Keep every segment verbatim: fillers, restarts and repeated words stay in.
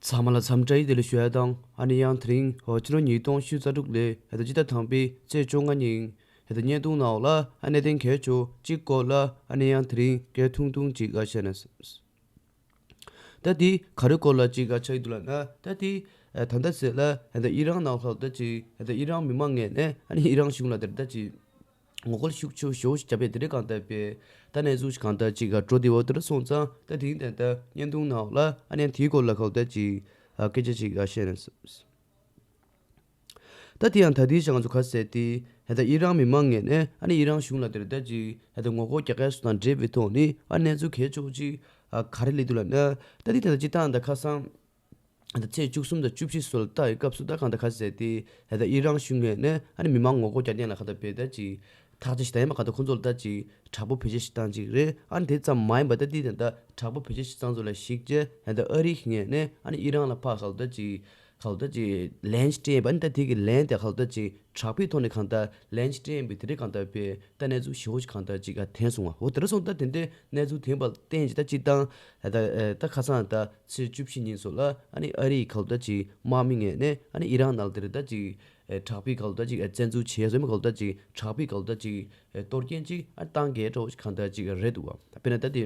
ཚང་མ་ལ་འཚམས་འདྲི་བདེ་ལེགས་ཞུ་ཡ་དང་། ཨ་ནི་ཡང་དེ་རིང་ཕྱི་ལོ་ཉིས་སྟོང་ཉི་ཤུ་རྩ་དྲུག་ལོའི་ཕྱི་ཟླ་དང་པོའི་ཚེས་བཅོ་ལྔ་ཉིན་བརྙན་ཐུང་ནང་ལ་ཨ་གནད་དོན་གལ་ཆེ་གཅིག་སྐོར་ལ་ཨ་ནི་ཡང་དེ་རིང་སྐད་ཐུང་ཐུང་ཅིག་ཨ་བཤད་ན། ད་དེ་ག་རེ་སྐོར་ལ་ཅིག་ཨ་ཆགས་ཀྱི་འདུག་ལབ་ན། ད་དེ་ད་ལྟ་ཟེར་ལ་ཨ་ད་ཨི་རན་ནང་ལ་ད་ཅིག་ཨ་ད་ཨི་རན་མི་མང་ངོས་ནས་ཨ་ནི་ཨི་རན་གཞུང་ལ་དེར་ད་ཅིག་ངོ་རྒོལ་ཤུགས་ཆེ་ཞེ་པོ་ཞིག་བརྒྱབ་པའི་དེ་རིང་གང་ལྟར་པའི་ད་གནས་ཚུལ་ཞིག་གང་ལྟར་ཅིག་འགྲོ་བསྡད་པ་དེར་སོང་ཙང་། ད་དེང་དེ་ད་བརྙན་ཐུང་ནང་ལ་ཨ་ནི་དེའི་སྐོར་ལ་གང་ལྟར་ཅིག་ཨ་སྐད་ཆ་ཅིག་ཨ་བཤད་ན། ད་དེ་ཡང་ད་དེའི་ཞག་ང་ཚོ་ག་ཟེར་ཏེ་ད་ཨི་རན་མི་མང་ངོས་ནས་ཨ་ནི་ཨི་རན་གཞུང་ལ་དེར་ད་ཅིག་ད་ངོ་རྒོལ་རྒྱག་མཁན་སུ་དང་འབྲེལ་བའི་ཐོག་ནས་ཨ་གནས་ཚུལ་གལ་ཆེ་ཅིག་ཨ་ག་རེ་སླེབས་འདུག་ལབ་ན། ད་དེ་ད་ལྟ་སྤྱིར་བཏང་ད་ཁ་སང་། ད་ཚེས་བཅུ་གསུམ་དང་བཅུ་བཞི་སོགས་ལ་ལྟ་བའི་སྐབས་སུ་ད་གང་ལྟར་ག་ཟེར་ཏེ་ད་ཨི་རན་གཞུང་ངོས་ནས་ཨ་ནི་མི་མང་ངོ་རྒོལ་རྒྱག་མཁན་ལ་གང་ལྟར་བས་ད་ཅིག་ཐག་གཅོད་ཞིག་བཏང་ཡ་མ་གང་ལྟར་ཁོང་ཚོ་ལ་ད་ཅིག་དྲག་པོ་བེད་སྤྱོད་ཞིག་བཏང་ཅིག་རེད། ཨ་ནི་དེ་ཙམ་མ་ཡིན་པ་ད་དེ་ད་ད་དྲག་པོ་བེད་སྤྱོད་ཞིག་བཏང་ཚོ་ལ་གཞིགས་རྗེས་ད་ཨ་རིའི་ངོས་ནས་ཨ་ནི་ཨི་རན་ལ་ཕར་གང་ལྟར་ཅིག་གང་ལྟར་ཅིག་ལན་ཞིག་སྤྲད་ཡིན་པ། ཨ་ནི་ད་དེ་གི་ལན་དེ་གང་ལྟར་ཅིག་དྲག་པོའི་ཐོག་ནས་གང་ལྟར་ལན་ཞིག་སྤྲད་ཡིན་པའི་དེ་འདྲའི་གང་ལྟར་པའི་ད་གནས་ཚུལ་ཞེ་པོ་ཞིག་གང་ལྟར་ཅིག་ཨ་ཐོན་སོང་བ། འོ་དེ་འདྲ་སོང་ཙང་ད་དེ་འདྲའི་གནས་ཚུལ་ཐོན་པ་ལ་བརྟེན་ཅིག་ད་སྤྱིར་བཏང་ད་ད་ཁ་སང་ད་ཚེས་བཅུ་བཞི་ཉིན་སོགས་ལ་ཨ་ནི་ཨ་རིའི་གང་ལྟར་ཅིག་དམག་མི་ངོས་ནས་ཨ་ནི་ཨི་རན་ནང་དེར་ད་ཅིག་དྲག་པོའི་གང་ལྟར་ཅིག་བཙན་འཛུལ་བྱས་སོང་མི་གང་ལྟར་ཅིག་དྲག་པོའི་གང་ལྟར་ཅིག་གཏོར་སྐྱོན་ཅིག་ཨ་བཏང་གི་འགྲོ་ཞིག་གང་ལྟར་ཅིག་རེད་འདུག་བ། དཔེར་ན་ད་དེ།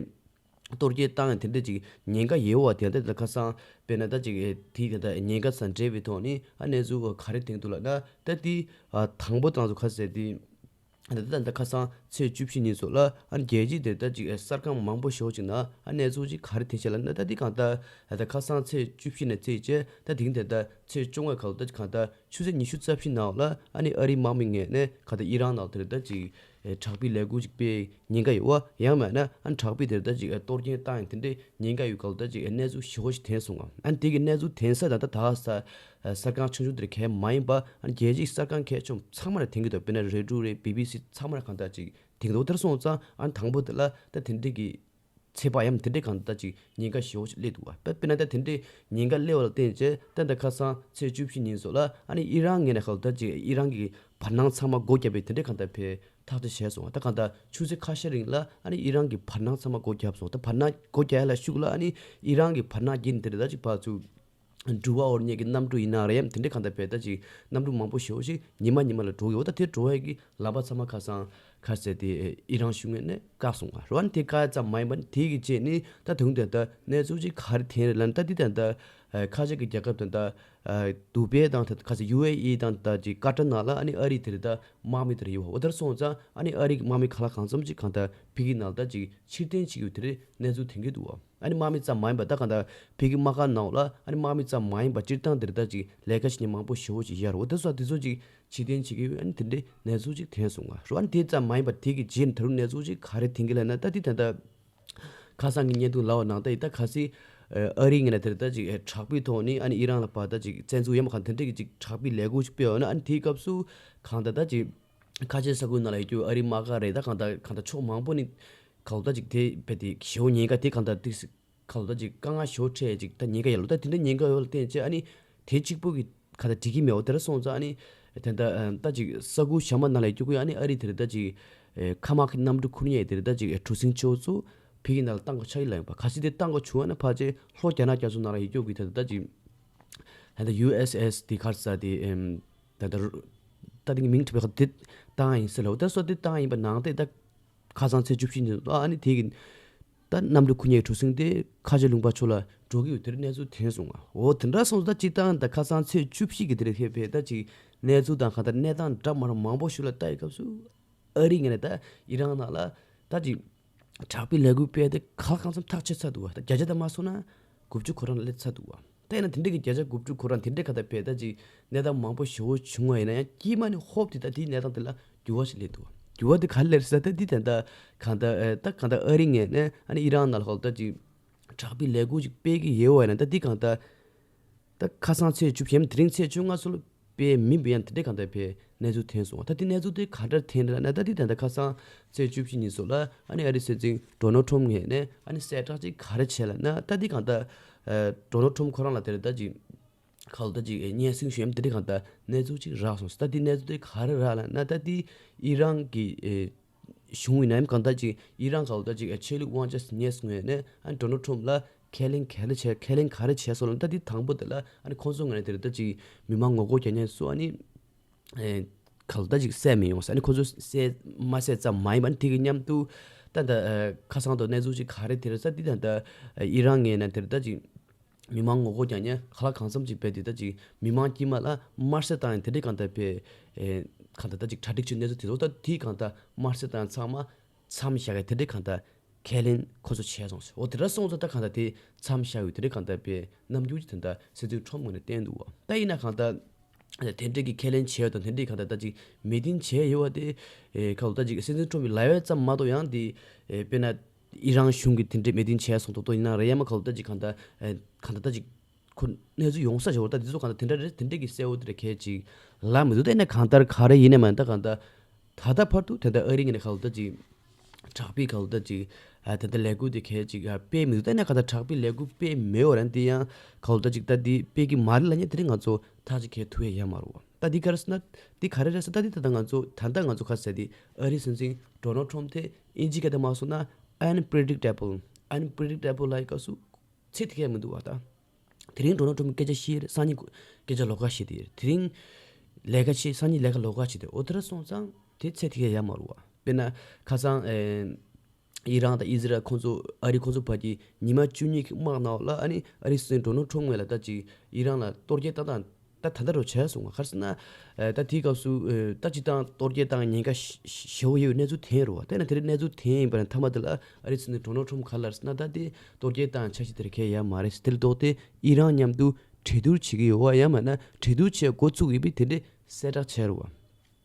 གཏོར་སྐྱོན་བཏང་ཡང་དེ་འདྲ་ཅིག་ཉེན་ཁ་ཡོད་པ་དེ་ལྟ་དེ་ལ་ཁ་སང་དཔེར་ན་ད་ཅིག་དེའི་དེ་ལྟ་ཉེན་ཁ་དང་འབྲེལ་བའི་ཐོག་ནས་ཨ་གནས་ཚུལ་ག་རེ་ཐོན་འདུག་ལབ་ན། ད་དེ་ཨ་དང་པོ་དང་ཚོ་ཁ་ཟེར་དེ་ད་ད་ད་ཁ་སང་ཚེས་བཅུ་བཞི་ཉིན་སོགས་ལ་ཨ་རྒྱལ་སྤྱིའི་དེ་ལྟ་ཅིག་གསར་ཁང་མང་པོ་ཞེ་པོ་ཅིག་ནང་ཨ་གནས་ཚུལ་ཅིག་ག་རེ་ཐོན་ཤག་ལབ་ན། ད་དེ་གང་ལྟར་ད་ཁ་སང་ཚེས་བཅུ་བཞི་ནས་བརྩིས་བྱས་ད་དེང་དེ་ལྟ་ཚེས་བཅོ་ལྔ་གང་ལྟར་གང་ལྟར་ཆུ་ཚོད་ཉི་ཤུ་རྩ་བཞི་ནང་ལ་ཨ་ནི་ཨ་རིའི་དམག་མི་ངོས་ནས་ག་ད་ཨི་རན་ནང་དེར་ད་ཅིག་དྲག་པོའི་ལས་འགུལ་ཅིག་སྤེལ་ཉེན་ཁ་ཡོད་པ། ཡང་མིན་ན་ཨ་ནི་དྲག་པོའི་དེར་ད་ཅིག་གཏོར་སྐྱོན་བཏང་ཡང་དེ་འདྲའི་ཉེན་ཁ་ཡོད་ག་ད་ཅིག་གནས་ཚུལ་ཞེ་པོ་ཞིག་ཐོན་སོང་ང་། ཨ་ནི་དེ་གི་གནས་ཚུལ་ཐོན་ས་ད་ད་ད་ས་གསར་ཁང་ཆུང་ཆུང་དེར་གས་མ་ཡིན་པ་ཨ་ནི་རྒྱལ་སྤྱིའི་གསར་ཁང་གལ་ཆེན་ཚང་མར་ཐོན་གི་འདུག་དཔེར་ན་རོའི་ཊར་རེད། བི་བི་སི་ཚང་མར་གང་ལྟར་ཅིག་ཐོན་གི་འདུག་དེར་སོང་ཙང་ཨ་ནི་དང་པོ་དེ་ལ་ད་དེ་འདྲའི་གི་ཚད་པ་ཡང་དེ་འདྲའི་གང་ལྟར་ཅིག་ཉེན་ཁ་ཞེ་པོ་ཞིག་སླེབས་འདུག་བ། དཔེར་ན་ད་དེ་འདྲའི་ཉེན་ཁ་སླེབས་པ་ལ་བརྟེན་བྱས་ད་ད་ཁ་སང་ཚེས་བཅུ་བཞི་ཉིན་སོགས་ལ་ཨ་ནི་ཨི་རན་ངོས་ནས་གང་ལྟར་ཅིག་ཨི་རན་གྱི་བར་སྣང་ཚང་མ་སྒོ་བརྒྱབ་པའི་དེ་འདྲའི་གང་ལྟར་བའི་ཐག་གཅོད་བྱས་སོང་བ། ད་གང་ལྟར་ཆུ་ཚོད་ཁ་ཤས་རིང་ལ་ཨ་ནི་ཨི་རན་གྱི་བར་སྣང་ཚང་མ་སྒོ་བརྒྱབ་སོང་། ད་བར་སྣང་སྒོ་བརྒྱབ་ཡ་ལ་ཤུགས་ལ་ཨ་ནི་ཨི་རན་གྱི་བར་སྣང་བརྒྱུད་ནས་དེ་འདྲ་ད་ཅིག་ཕར་ཚུར་འགྲུལ་བ་འོར་ཉེ་གི་གནམ་གྲུ་ཡིན་ན་རེད། ཡང་དེ་འདྲའི་གང་ལྟར་བས་ད་ཅིག་གནམ་གྲུ་མང་པོ་ཞེ་པོ་ཞིག་ཉི་མ་ཉི་མ་ལ་འགྲོ་གི་ཡོད། ད་དེ་འགྲོ་བའི་གི་ལམ་པ་ཚང་མ་ཁ་སང་ཁ་གསལ་དེ་ཨི་རན་གཞུང་ངོས་ནས་བཀག་སོང་བ་རེད། དེ་བཀག་ཡ་ཙམ་མ་ཡིན་པ་དེ་གི་རྗེས་ནི་ད་དུང་དེ་ད་གནས་ཚུལ་ཅིག་ག་རེ་ཐོན་རེད་ལབ་ན། ད་དེ་ད་ད་ཁ་ཆེ་གི་རྒྱལ་ཁབ་དང་ད་དུ་བྷེ་དང་ད་ཁ་ཆེ་ཡུ་ཨེ་ཨི་དང་ད་ཅིག་ཀ་ཏར་ནང་ལ་ཨ་ནི་ཨ་རི་དེ་རེད་ད་དམག་མི་དེ་རེད་ཡོད་བ། འོ་དེར་སོང་ཙང་ཨ་ནི་ཨ་རི་གི་དམག་མི་ག་ལ་གང་འཚམ་ཅིག་གང་ད་ཕ་གི་ནང་ལ་ད་ཅིག་ཕྱིར་འཐེན་བྱེད་ཀྱི་ཡོད་དེ་རེད་གནས་ཚུལ་ཐོན་གི་འདུག་བ། ཨ་ནི་དམག་མི་ཙམ་མ་ཡིན་པ་ད་གང་ལྟར་ཕ་གི་དམག་སྒར་ནང་ལ་ཨ་ནི་དམག་མི་ཙམ་མ་ཡིན་པ་སྤྱིར་བཏང་དེར་ད་ཅིག་ལས་ཀ་བྱེད་མཁན་མང་པོ་ཞེ་པོ་ཅིག་ཡོད་རེད། འོ་དེ་ཚོ་དེ་ཚོ་ཅིག་ཕྱིར་འཐེན་བྱེད་ཀྱི་ཡོད། ཨ་ནི་དེ་འདྲའི་གནས་ཚུལ་ཅིག་ཐོན་སོང་བ་རེད། ཨ་ནི་དེ་ཙམ་མ་ཡིན་པ་དེ་གི་རྗེས་ད་རུང་གནས་ཚུལ་ཅིག་ག་རེ་ཐོན་གི་ལབ་ན། ད་དེ་ད་ལྟ་ཁ་སང་གི་བརྙན་ཐུང་ལབ་པ་ནང་ད་ཡི་ད་གལ་སྲིད་ཨ་རིའི་ངོས་ནས་དེར་ད་ཅིག་དྲག་པོའི་ཐོག་ནས་ཨ་ནི་ཨི་རན་ལ་ཕར་ད་ཅིག་བཙན་འཛུལ་ཡང་མ་གང་དེ་འདྲའི་གི་ཅིག་དྲག་པོའི་ལས་འགུལ་ཅིག་སྤེལ་བ་ན། ཨ་ནི་དེའི་སྐབས་སུ་གང་ལྟར་ད་ཅིག་ཁ་ཆེ་ས་ཁུལ་ནང་ལ་ཡོད་རྒྱུ་ཨ་རིའི་དམག་སྒར་རེད། ད་གང་ལྟར་གང་ལྟར་ཕྱོགས་མང་པོ་ནས་གང་ལྟར་ཅིག་དེ་བས་དེ་ཞེ་པོ་ཉེན་ཁ་དེ་གང་ལྟར་ཏིག་གང་ལྟར་ཅིག་དཀའ་ངལ་ཞེ་པོ་འཕྲད་ཅིག་ད་ཉེན་ཁ་ཡོད་ལ། ད་དེ་འདྲ་ཉེན་ཁ་ཡོད་ལ་བརྟེན་བྱས་ཨ་ནི་དེ་གཅིག་པུ་གི་ག་ད་འགྲིག་གི་མེད། འོ་དེར་སོང་ཙང་ཨ་ནི་དེ་འདྲ་ད་ཅིག་ས་ཁུལ་གཞན་པ་ནང་ལ་ཡོད་རྒྱུ་ཨ་ནི་ཨ་རི་དེར་ད་ཅིག་མཁའ་དམག་གི་གནམ་གྲུ་ཁུར་མཁན་དེར་ད་ཅིག་གྲུ་གཟིངས་ཆེ་བོ་ཚོ་ཕ་གི་ནང་ལ་བཏང་དགོས་ཆགས་ཀྱི་ལ་ཡིན་པ། གལ་སྲིད་དེ་བཏང་དགོས་བྱུང་བ་ན་ཕལ་ཆེར་ལྷོ་རྒྱ་ནག་རྒྱ་མཚོ་ནང་ལ་ཡོད་རྒྱུ་གི་དེ་ད་ཅིག་ད་ད་ཡུ་ཨེས་ཨེས་དེ་ག་རེ་ཟེར་དེ་ད་ད་ད་དེ་གི་མིང་དེ་བས་ཁ་དེ་བཏང་ཡིན་ཟེར་ལ། འོ་ད་སོ་དེ་བཏང་ཡིན་པ་ནང་དེ་ད་ཁ་སང་ཚེས་བཅུ་བཞི་ཉིན་ཨ་ནི་དེ་གི་ད་གནམ་གྲུ་ཁུར་མཁན་གྲུ་གཟིངས་དེ་ཁ་ཆེ་ལུང་པ་ཕྱོགས་ལ་འགྲོ་གི་ཡོད་དེར་གནས་ཚུལ་ཐོན་སོང་ང་། འོ་དེ་འདྲ་སོང་ཙང་ད་སྤྱིར་བཏང་ད་ཁ་སང་ཚེས་བཅུ་བཞི་གི་དེ་རེད་ཧེ་བས་ད་ཅིག་གནས་ཚུལ་དང་གང་ལྟར་གནས་སྟངས་འདྲ་མ་འདྲ་མང་པོ་ཞིག་ལ་ལྟ་ཡི་སྐབས་སུ་ཨ་རི་ངོས་ནས་ད་ཨི་རན་ནང་ལ་ད་ཅིག་དྲག་པོའི་ལས་འགུལ་སྤེལ་ཏེ་གང་ལ་གང་འཚམ་ཐག་ཆོད་ཚར་འདུག་བ། ད་བརྒྱ་ཆ་ད་མ་སོང་ན་དགུ་བཅུ་གོ་གྲངས་ལ་སླེབས་ཚར་འདུག་བ། ད་ཡིན་ན་དེ་འདྲ་གི་བརྒྱ་ཆ་དགུ་བཅུ་གོ་གྲངས་དེ་འདྲའི་ཁ་ད་བས་ད་ཅིག་གནས་སྟངས་མང་པོ་ཞེ་པོ་བྱུང་བ་ཡིན་ན་ཡང་དཀྱིལ་མ་ནས་ཧོབ་དེ་ད་དེའི་གནས་སྟངས་དེ་ལ་འགྱུར་བ་ཞིག་སླེབས་འདུག་བ། འགྱུར་བ་དེ་ག་རེ་སླེབས་ཟེར་ད་དེ་ད་ད་གང་ད་ད་གང་ད་ཨ་རི་ངོས་ནས་ཨ་ནི་ཨི་རན་ནང་ལ་ཧོལ་ད་ཅིག་དྲག་པོའི་ལས་འགུལ་ཅིག་སྤེལ་གི་ཡོད་བ་ཡིན་ན། ད་དེ་གང་ད་ད་ཁ་སང་ཚེས་བཅུ་བཞི་དེ་རིང་ཚེས་བཅོ་ལྔ་སོགས་ལ་དཔེ་མིན་པའི་ཡང་དེ་འདྲའི་གང་ལྟར་བའི་གནས་ཚུལ་ཐོན་སོང་། ད་དེ་གནས་ཚུལ་དེ་ག་འདྲ་ཐོན་རེད་ལབ་ན། ད་དེ་ད་ལྟ་ཁ་སང་ཚེས་བཅུ་བཞི་ཉིན་སོགས་ལ་ཨ་ནི་ཨ་རི་སྲིད་འཛིན་ཌོ་ནལ་ཊམ་ངོས་ནས་ཨ་ནི་གསལ་བསྒྲགས་ཅིག་ག་རེ་བྱས་ལབ་ན། ད་དེ་གང་ལྟར་ཌོ་ནལ་ཊམ་ཁོ་རང་ལ་དེ་རེད་ད་ཅིག་ག་ལ་ད་ཅིག་སྙན་སེང་ཞུ་ཡ་དེ་འདྲའི་གང་ལྟར་གནས་ཚུལ་ཅིག་རག་སོང་། ད་དེ་གནས་ཚུལ་དེ་ག་རེ་རག་ལབ་ན། ད་དེ་ཨི་རན་གྱི་གཞུང་ཡིན་ནའང་གང་ལྟར་ཅིག་ཨི་རན་ག་ལ་ད་ཅིག་ཆོས་ལུགས་དབང་ཆ་ཉེས་ངོས་ནས་ཨ་ནི་ཌོ་ནལ་ཊམ་ལ་ ཁས་ལེན་ག་རེ་བྱས། ཁས་ལེན་ག་རེ་བྱས་སོང་ལབ་ན། ད་འདི་དང་པོ་དེ་ལ་ཨ་ནི་ཁོང་ཚོ་ངོས་ནས་དེ་རེད། ད་ཅིག་མི་མང་ངོ་རྒོལ་རྒྱག་མཁན་ཚོ་ཨ་ནི་ཨེ་ག་ལ་ད་ཅིག་བསད་མི་ཡོང་ཟེར། ཨ་ནི་ཁོང་ཚོ་བསད་མ་བསད་ཙམ་མ་ཡིན་པ། ཨ་ནི་དེ་གི་མཉམ་དུ་ད་ད་ཨེ་ཁ་སང་དུ་གནས་ཚུལ་ཅིག་ག་རེ་དེ་རེད་ཟེར། འདི་ད་ད་ཨེ་ཨི་རན་ངོས་ནས་དེ་རེད། ད་ཅིག་མི་མང་ངོ་རྒོལ་རྒྱག་མཁན་གང་ལ་གང་འཚམ་ཅིག་བས་དེ་ད་ཅིག་མི་མང་དཀྱིལ་མ་ལ་དམར་གསོད་བཏང་ཡང་དེ་འདྲའི་གང་ལྟར་བས་ཨེ་གང་ལྟར་ད་ཅིག་གྲ་སྒྲིག་བྱེད་གནས་ཚུལ་དེ་ཚོ། ད་དེ་གང་ལྟར་དམར་གསོད་བཏང་ཚང་མ་མཚམས་བཞག་གི་དེ་འདྲའི་གང་ལྟར་ཁས་ལེན་ཁོ་ཚོ་བྱས་སོང་ཟེར། འོ་དེ་འདྲ་སོང་ཙང་ད་གང་ལྟར་དེ་མཚམས་བཞག་ཡོད། དེ་འདྲའི་གང་ལྟར་བས་རྣམ་འགྱུར་ཅིག་ད་ལྟ་སྲིད་འཛིན་ཁྲོམ་ངོས་ནས་བསྟན་འདུག་བ། ད་ཡིན་ན་གང་ལྟར་དེ་འདྲའི་གི་ཁས་ལེན་བྱས་ཡོད་དང་དེ་འདྲའི་གང་ལྟར་ད་ཅིག་མི་ཏིང་བྱས་ཡོད་བ་དེ་ཨེ་ག་ལ་ད་ཅིག་སྲིད་འཛིན་ཁྲོམ་གྱིས་ལབ་ཡོད་ཙམ་མ་གཏོགས། ཡང་དེ་ཨེ་དཔེར་ན་ཨི་རན་གཞུང་གིས་དེ་འདྲའི་མི་ཏིང་བྱས་སོང་ཏོག་ཏོག་ཡིན་ན་རེད། ཡང་མ་ག་ལ་ད་ཅིག་གང་ལྟར་ཨེ་གང་ལྟར་ད་ཅིག་ཁོ་གནས་ཚུལ་ཡོང་ས་ཞིག་འོ། ད་དེ་ཚོ་གང་ལྟར་དེ་འདྲ་རེད། དེ་འདྲ་གི་གསལ་བོ་དེ་འདྲ་གལ་ཅིག་ལབ་མི་འདུག་ད་ཡིན་ན་གང་ལྟར་ག་རེ་ཡིན་ནའི་མ་ཡིན་ད་གང་ལྟར་ད་ལྟ་བར་དུ་ད་ལྟ་ཨ་རི་ངོས་ནས་ག་ལ་ད་ཅིག་དྲག་པོའི་ག་ལ་ད་ཅིག་ཨ་ད་ལྟ་ལས་འགུལ་དེ་གལ་ཅིག་ཨ་སྤེལ་མི་འདུག་ད་ཡིན་ན་གང་ལྟར་དྲག་པོའི་ལས་འགུལ་སྤེལ་མེད་འོ་ར། འདི་ཡང་ག་ལ་ད་ཅིག་ད་འདི་སྤེལ་གི་མ་རེད་ལབ་མཁན་དེ་རིང་ང་ཚོ་ཐག་ཅིག་གིས་ཐུག་ཡ་ཡོད་མ་རེད་བ། ད་འདི་ག་རེ་ཟེར་ན་འདི་ག་རེ་རེད་ཟེར། ད་འདི་ད་ལྟ་ང་ཚོ་ད་ལྟ་ང་ཚོ་ག་ཟེར་འདི་ཨ་རིའི་སྲིད་འཛིན་ཌོ་ནལ་ཊམ་དེ་ཨིན་ཇི་སྐད་དུ་མ་སོང་ན་unpredictable། unpredictable ལབ་ཡ་སྐབས་སུ་ཚེ་ཐིག་ཡ་མི་འདུག་བ། ད་དེ་རིང་ཌོ་ནལ་ཊམ་སྐད་ཆ་བཤད་རེད། སང་ཉིན་སྐད་ཆ་ལོགས་ཀ་བཤད་དེ་རེད། དེ་རིང་ལས་ཀ་བྱེད། སང་ཉིན་ལས་ཀ་ལོགས་ཀ་བྱེད་དེ། འོ་དེ་འདྲ་སོང་ཙང་དེ་ཚེ་ཐིག་ཡ་ཡོད་མ་རེད་བ། དཔེར་ན་ཁ་སང་ཨེ་ཨི་རན་དང་ཨི་ཟི་རལ་ཁོང་ཚོ་ཨ་རི་ཁོང་ཚོ་བར་གྱི་ཉི་མ་བཅུ་གཉིས་ཀྱི་དམག་ནང་ལ་ཨ་ནི་ཨ་རིའི་སྲིད་འཛིན་ཌོ་ནལ་ཊམ་ངོས་ལ་ད་ཅིག་ཨི་རན་ལ་གཏོར་རྒོལ་བཏང་སྟངས་ད་ད་ལྟ་རུ་བྱས་སོང་བ། ག་རེ་ཟེར་ན་ཨེ་ད་དེའི་སྐབས་སུ་ཨེ་ད་སྤྱིར་བཏང་གཏོར་རྒོལ་བཏང་ཉེན་ཁ་ཞེ་པོ་ཡོད་གནས་ཚུལ་དེ་རེད་བ། དེ་ན་དེ་རིང་གནས་ཚུལ་དེ་ཡིན་པ་ན་མཐའ་མ་དེ་ལ་ཨ་རིའི་སྲིད་འཛིན་ཌོ་ནལ་ཊམ་ག་རེ་ལབ་ཟེར་ན། ད་དེ་གཏོར་རྒོལ་བཏང་འཆར་གཞི་དེ་རིགས་གང་ཡང་ཡོད་མ་རེད་ཟེར། དེ་ལ་ལྡོག་སྟེ་ཨི་རན་མཉམ་དུ་གྲོས་བསྡུར་བྱེད་ཀྱི་ཡོད་བ། ཡང་མིན་ན་གྲོས་བསྡུར་བྱེད་འགོ་བཙུགས་ཡོད་པའི་དེ་འདྲའི་གསལ་བསྒྲགས་བྱས་རེད་བ།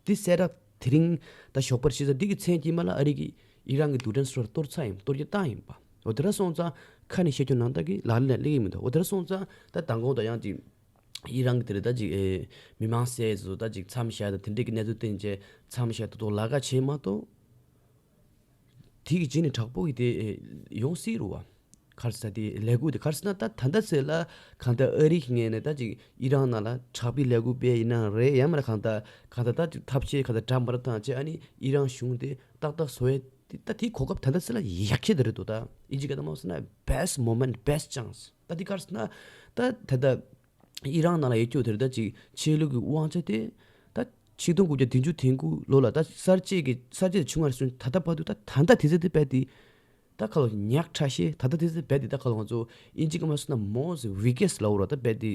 དེ་གསལ་བསྒྲགས་དེ་རིང་ད་ཞོགས་པར་བྱས་ཙང་། དེ་གི་མཚན་དཀྱིལ་མ་ལ་ཨ་རི་གིས་ཨི་རན་གྱི་རྡུལ་ཕྲན་སོ་སོར་གཏོར་ཚར་ཡིན། གཏོར་རྒོལ་བཏང་ཡིན་པ། འོ་དེ་འདྲ་སོང་ཙང་ཁ་ནས་བཤད་རྒྱུ་ནང་ལྟར་གྱི་ལག་ལེན་ལ་སླེབས་ཀྱི་མི་འདུག་འོ་དེ་འདྲ་སོང་ཙང་ད་མདང་དགོང་དང་ཡང་ཅིག་ཨི་རན་གྱི་དེ་རེད། ད་ཅིག་ཨེ་མི་མང་བསད་ཚོ་ད་ཅིག་མཚམས་བཞག་དང་དེ་འདྲའི་གི་གནས་ཚུལ་བསྟན་བྱས་མཚམས་བཞག་ཏོག་ཏོག་ལག་ཁ་བྱས་མ་གཏོགས། དེ་གི་རྗེས་ནས་དྲག་པོ་གི་དེ་ཨེ་ཡོང་སྲིད་རེད་བ། ག་རེ་ཟེར་དེ་ལས་འགུལ་དེ་ག་རེ་ཟེར་ན། ད་ད་ལྟ་ཚེ་ལ་གང་ལྟར་ཨ་རི་གི་ངོས་ནས་ད་ཅིག་ཨི་རན་ནང་ལ་དྲག་པོའི་ལས་འགུལ་སྤེལ་ཡིན་ན་རེད། ཡང་མིན་ན་གང་ལྟར་གང་ལྟར་ད་ཅིག་ཐབས་ཤེས་གང་ལྟར་འདྲ་མི་འདྲ་བཏང་བྱས་ཨ་ནི་ཨི་རན་གཞུང་དེ་ཏག་ཏག་བཟོ་ཡས་དེ། ད་དེའི་གོ་སྐབས་ད་ལྟ་ཚེ་ལ་ཡག་ཤོས་དེ་རེད་འདུག་ད་ཨིན་ཇི་སྐད་དུ་མ་སོང་ན་best moment, best chance། ད་དེ་ག་རེ་ཟེར་ན་ད་ད་ལྟ་ཨི་རན་ནང་ལ་ཡོད་རྒྱུ་དེ་རེད། ད་ཅིག་ཆོས་ལུགས་ཀྱི་དབང་ཆ་དེ་ད་ཆིག་སྟོང་དགུ་བརྒྱ་བདུན་ཅུ་དོན་དགུ་ལོ་ལ་ད་གསར་བརྗེ་གི་གསར་བརྗེ་དེ་བྱུང་བ་རེད་ཟེར། ད་ལྟ་བར་དུ་ད་ད་ལྟ་དེ་ཚེ་དེ་རྦད་དེ་ད་ག་ལ་ཉག་ཕྲ་ཤོས། ད་ལྟ་དེ་ཚེ་རྦད་དེ་ད་ག་ལ་ང་ཚོ་ཨིན་ཇི་སྐད་མ་སོང་ན་most weakest ལབ་ར། ད་རྦད་དེ་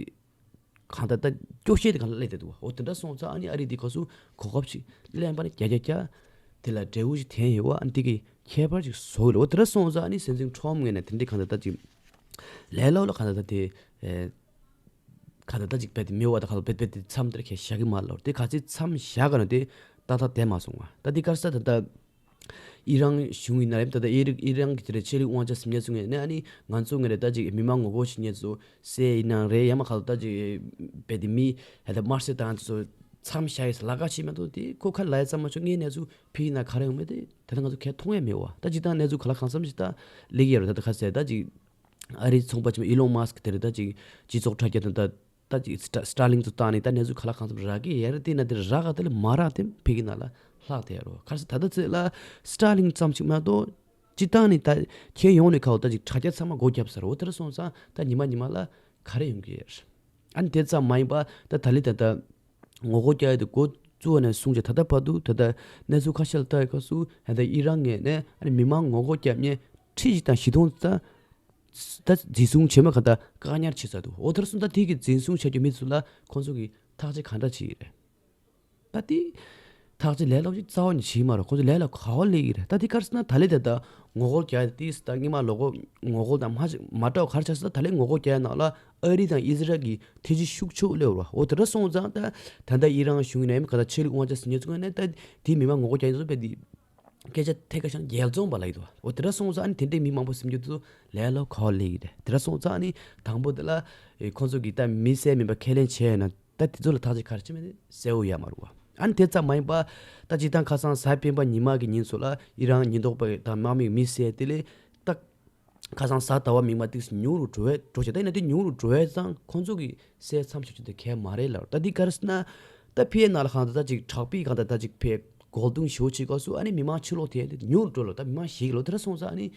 གང་ལྟར་ད་སྐྱོ་ཤོས་དེ་གང་ལ་སླེབས་བསྡད་འདུག་འོ་དེ་འདྲ་སོང་ཙང་ཨ་ནི་ཨ་རི་དེ་ག་སུ་གོ་སྐབས་ཤིག་ལེན་པ་ནི་རྒྱ་རྒྱ་རྒྱ་དེ་ལ་འབྲས་བུ་ཞིག་ཐོན་ཡོད་བ། ཨ་ནི་དེ་གི་ཁྱད་པར་ཅིག་བཟོ་གི་རེད། འོ་དེ་འདྲ་སོང་ཙང་ཨ་ནི་སྲིད་འཛིན་ཁྲོམ་ངོས་ནས་དེ་འདྲའི་གང་ལྟར་ད་ཅིག་ལས་སླ་པོ་ལ་གང་ལྟར་ད་དེ་ཨེ་ག་ད་ད་ཅིག་རྦད་དེ་མི་བ་ད་ག་ལ་རྦད་རྦད་དེ་མཚམས་དེར་ཁྱེར་བཞག་གི་མ་རེད་ལབ། དེ་ག་ཚོད་མཚམས་བཞག་ག་ན་དེ་ཏག་ཏག་བསྡད་མ་སོང་བ། ད་དེ་ག་རེ་ཟེར་ད་ད་ཨི་རན་གཞུང་ཡིན་ན་རེད། ད་ད་ཨི་རི་ཨི་རན་གྱི་དེ་རེད། ཆོས་ལུགས་དབང་ཆ་ཟིན་མཁན་ཚོ་ངོས་ནས་ཨ་ནི་ང་ཚོ་ངོས་ནས་ད་ཅིག་མི་མང་ངོ་རྒོལ་བྱེད་མཁན་ཚོ་བསད་ཡིན་ན་རེད། ཡང་མ་ག་ལ་ད་ཅིག་རྦད་དེ་མི་ཧ་ད་དམར་གསོད་བཏང་ཚོ་མཚམས་བཞག་ཡོད་ལ་ཁ་ཕྱེ་མ་གཏོགས། དེ་ཁོ་ཁ་ལ་ཡ་ཙམ་མ་ཆོག་ངའི་གནས་ཚུལ་ཕ་གི་ན་ག་རེ་ཡོང་མེད་དེ་ད་ལྟ་ང་ཚོ་ཁས་མཐོང་ཡ་མེད་བ། ད་ཅིག་ད་གནས་ཚུལ་ག་ལ་གང་འཚམ་ཞིག་ད་ལེགས་ཡ་རོ། ད་ད་ག་ཟེར་ད་ཅིག་ཨ་རིའི་ཚོང་པ་ཆེན་མོ་ཨི་ལོན་མཱ་སི་ཀི་དེ་རེད། ད་ཅིག་སྤྱི་ཚོགས་དྲ་རྒྱ་དང་ད་ད་ཅིག་སི་ཊ་སི་ཊར་ལིང་ཚོ་བཏང་ནས་ད་གནས་ཚུལ་ག་ལ་གང་འཚམ་རག་གི་ཡ་རེད། དེ་ན་དེ་རག་ག་དེ་ལ་མ་རག་དེ་ཕ་གི་ན་ལ་ལྷག་དེ་ཡ་རོ། ག་རེ་ཟེར་ད་ད་ཚེ་ལ་སི་ཊར་ལིང་ཙམ་ཞིག་མ་གཏོགས་སྤྱི་བཏང་ནས་ད་ཁྱེད་ཡོང་ནས་ཁ་བ་ད་ཅིག་དྲ་རྒྱ་ཚང་མ་སྒོ་བརྒྱབ་ས་རེད། འོ་དེ་ར་སོང་ཙང་ད་ཉི་མ་ཉི་མ་ལ་ག་རེ་ཡོང་གི་ཡོད་རེད། ཨ་ནི་དེ་ཙམ་མ་ཡིན་པ་ད་ད་ལི་ད་ད་ངོ་རྒོལ་རྒྱག་ཡ་དེ་འགོ་བཙུགས་པ་ནས་བཟུང་བྱས་ད་ལྟ་བར་དུ་ད་ལྟ་གནས་ཚུལ་ཁ་ཤས་ལ་ལྟ་ཡི་སྐབས་སུ་ད་ལྟ་ཨི་རན་ངོས་ནས་ཨ་ནི་མི་མང་ངོ་རྒོལ་རྒྱབ་མཁན་ཁྲི་གཅིག་དང་བཞི་སྟོང་ཙམ་ད་འཛིན་བཟུང་བྱས་མ་ག་ད་བཀག་ཉར་བྱས་ཚར་འདུག་འོ་དེར་སོང་ད་དེ་གི་འཛིན་བཟུང་བྱ་རྒྱུ་མི་ཚོ་ལ་ཁོང་ཚོ་གི་ཐག་གཅོད་ག་འདྲ་བྱེད་ཀྱི་རེད། ད་དེ་ཐག་གཅོད་ལས་སླ་པོ་ཞིག་རྩ་བ་ནས་བྱེད་ཀྱི་མ་རེད། ཁོང་ཚོ་ལས་སླ་པོ་ག་པར་སླེབས་ཀྱི་རེད། ད་དེ་ག་རེ་ཟེར་ན་ད་ལི་ད་ད་ངོ་རྒོལ་རྒྱག་ཡ་དེ་ད་སྔོན་མ་ལོག་ངོ་རྒོལ་དང་མ་མ་འདྲ་བ་ག་རེ་ཆགས་ཟེར་ན་ད་ལི་ངོ་རྒོལ་རྒྱག་ཡ་ནང་ལ་ཨ་རི་དང་ཨི་ཟི་རལ་གྱི་ཐེ་ཇུས་ཤུགས་ཆེ་བོ་སླེབས་རེད་བ། འོ་དེ་འདྲ་སོང་ཙང་ད་ད་ལྟ་ཨི་རན་གཞུང་ཡིན་ནའི་ག་ད་ཆོས་ལུགས་དབང་ཆ་ཟིན་མཁན་ཚོ་ངོས་ནས་ད་དེ་མི་མང་ངོ་རྒོལ་རྒྱག་ཡ་ཚོ་དཔེ་དེ་སྐད་ཆ་ཐད་ཀར་བཤད་ན་རྒྱལ་བཙོང་པ་ལབ་ཀྱི་འདུག་འོ་དེ་འདྲ་སོང་ཙང་ཨ་ནི་དེ་འདྲའི་མི་མང་པོ་ཟིན་རྒྱུ་དེ་ཚོ་ལས་སླ་པོ་ག་པར་སླེབས་ཀྱི་རེད། དེ་འདྲ་སོང་ཙང་ཨ་ནི་དང་པོ་དེ་ལ་ཨེ་ཁོང་ཚོ་གིས་ད་མི་བསད་མིན་པ་ཁས་ལེན་བྱས་ཡོད་ན་ད་དེ་ཚོ་ལ་ཐག་གཅོད་ག་རེ་བྱེད་མིན་དེ་གསལ་པོ་ཡོད་མ་རེད་བ། ཨ་ནི་དེ་ཙམ་མ་ཡིན་པ་ད་སྤྱིར་བཏང་ཁ་སང་གཟའ་སྤེན་པ་ཉི་མ་གི་ཉིན་སུ་ལ་ཨི་རན་ཉེན་རྟོག་པ་དང་དམག་མིས་མི་བསད་དེ་ལས་ད་ཁ་སང་གཟའ་ཟླ་བ་མིག་དམར་ཏིག་ཉུང་རུ་འགྲོ་བས་འགྲོ་བྱས། ད་ཡིན་ན་དེ་ཉུང་རུ་འགྲོ་བས་ཙང་ཁོང་ཚོ་གི་བསད་མཚམས་བཞག་རྒྱུ་དེ་གལ་མ་རེད་ལབ། ད་འདི་ག་རེ་ཟེར་ན་ད་ཕ་གི་ནང་ལ་གང་ལྟར་ད་ཅིག་དྲག་པོའི་གང་ལྟར་ད་ཅིག་ཕ་གི་རྒོལ་རྡུང་ཞེ་པོ་བྱེད་སྐབས་སུ་ཨ་ནི་མི་མང་ཕྱིར་ལོག་དེ་ཉུང་རུ་འགྲོ་ལ། ད་མི་མང་ཞིག་ལོ་དེ་འདྲ་སོང་ཙང་ཨ་ནི་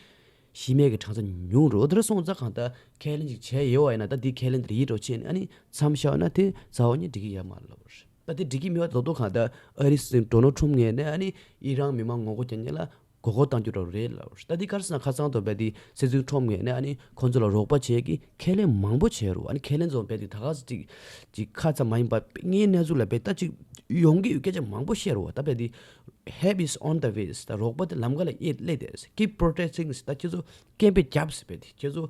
ཤི་རྨས་ཀྱི་གྲངས་ཚད་ཉུང་རུ། འོ་དེ་འདྲ་སོང་ཙང་གང་ལྟར་ཁས་ལེན་ཅིག་བྱས་ཡོད་པ་ཡིན་ན། ད་འདི་ཁས་ལེན་དེ་ཡིད་འགྲོ་ཕྱིན་ནས་ཨ་ནི་མཚམས་བཞག་ན་དེ་རྩ་བ་ནས་འགྲིག་གི་ཡོད་མ་རེད་ལབ་པ་རེད། ད་དེ་འགྲིག་གི་མེད་པ་རྡོག་རྡོག་གང་ལྟར་ཨ་རིའི་སྲིད་འཛིན་ཌོ་ནལ་ཊམ་ངོས་ནས་ཨ་ནི་ཨི་རན་མི་མང་ངོ་རྒོལ་རྒྱག་མཁན་ལ་མགོ་སྐོར་གཏང་རྒྱུ་འདྲ་རེད་ལབ་པ་རེད། ད་འདི་ག་རེ་ཟེར་ན་ཁ་སང་དུ་བས་དེ་སྲིད་འཛིན་ཊམ་ངོས་ནས་ཨ་ནི་ཁོང་ཚོ་ལ་རོགས་པ་བྱེད་ཀྱི་ཁས་ལེན་མང་པོ་བྱས་རུང་། ཨ་ནི་ཁས་ལེན་ཚོ་བས་དེ་ད་ག་ཅིག་ཅིག་ཁ་ཙམ་མ་ཡིན་པ་དངོས་གནས་ཚུལ་ལ་བས་ད་ཅིག་ཡོང་གི་ཡོད་སྐད་ཆ་མང་པོ་བཤད་རུང་། ད་བས་དེ་help is on the way། ད་རོགས་པ་དེ་ལམ་ཁ་ལ་ཡེ་སླེབས་ཏེ། Keep protesting། ད་ཁྱེད་ཚོ་སྐད་འབོད་རྒྱབ་ཟེར་བས་དེ་ཁྱེད་ཚོ་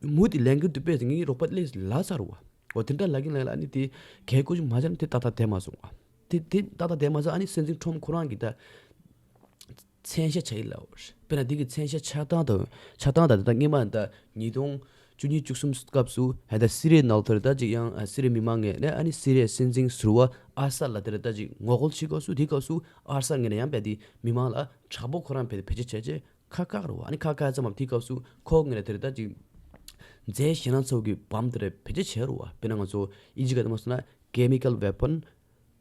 མུ་མཐུད་ལས་འགུལ་དུ་སྤེལ་ཏེ་ངའི་རོགས་པ་སླེབས་ལབ་ཚར་བ། འོ་དེ་འདྲ་ལབ་ཀྱིན་ལབ་ལ་ཨ་ནི་དེ་གལ་ཁོ་ཅིག་མ་བྱས་ན་དེ་ཏག་ཏག་བསྡད་མ་སོང་བ། དེ་དེ་ཏག་ཏག་བསྡད་མ་སོང་། ཨ་ནི་སྲིད་འཛིན་ཊམ་ཁོ་རང་གིས་ད་མཚན་ཤས་ཆགས་ཡིན་ལབ་པ་རེད། དཔེར་ན་དེ་གི་མཚན་ཤས་ཆགས་སྟངས་དང་ཆགས་སྟངས་དང་དེ་ད་སྔོན་མ་ད་ཉིས་སྟོང་བཅུ་གཉིས་བཅུ་གསུམ་སྐབས་སུ་ཧ་ད་སི་རི་ཡའི་ནང་དུ་རེད། ད་ཅིག་ཡང་ཨ་སི་རི་མི་མང་ངོས་ནས་ཨ་ནི་སི་རི་ཡའི་སྲིད་འཛིན་ཟུར་པ་ཨ་སད་ལ་དེ་རེད། ད་ཅིག་ངོ་རྒོལ་བྱེད་སྐབས་སུ་དེ་སྐབས་སུ་ཨ་སད་ངོས་ནས་ཡང་བས་དེ་མི་མང་ལ་དྲག་པོ་ཁོ་རང་བས་དེ་བེད་སྤྱོད་བྱས་རྗེས་ཁ་བཀག་རུ་བ། ཨ་ནི་ཁ་བཀག་ཙམ་མ་དེའི་སྐབས་སུ་ཁོ་ངོས་ནས་དེ་རེད། ད་ཅིག་རྫས་གཞན་སྣ་ཚོགས་ཀྱི་བམ་དེ་རེད་བེད་སྤྱོད་བྱས་རུ་བ། དཔེར་ན་ང་ཚོ་ཨིན་ཇི་སྐད་དུ་མ་སོང་ན་chemical weapon,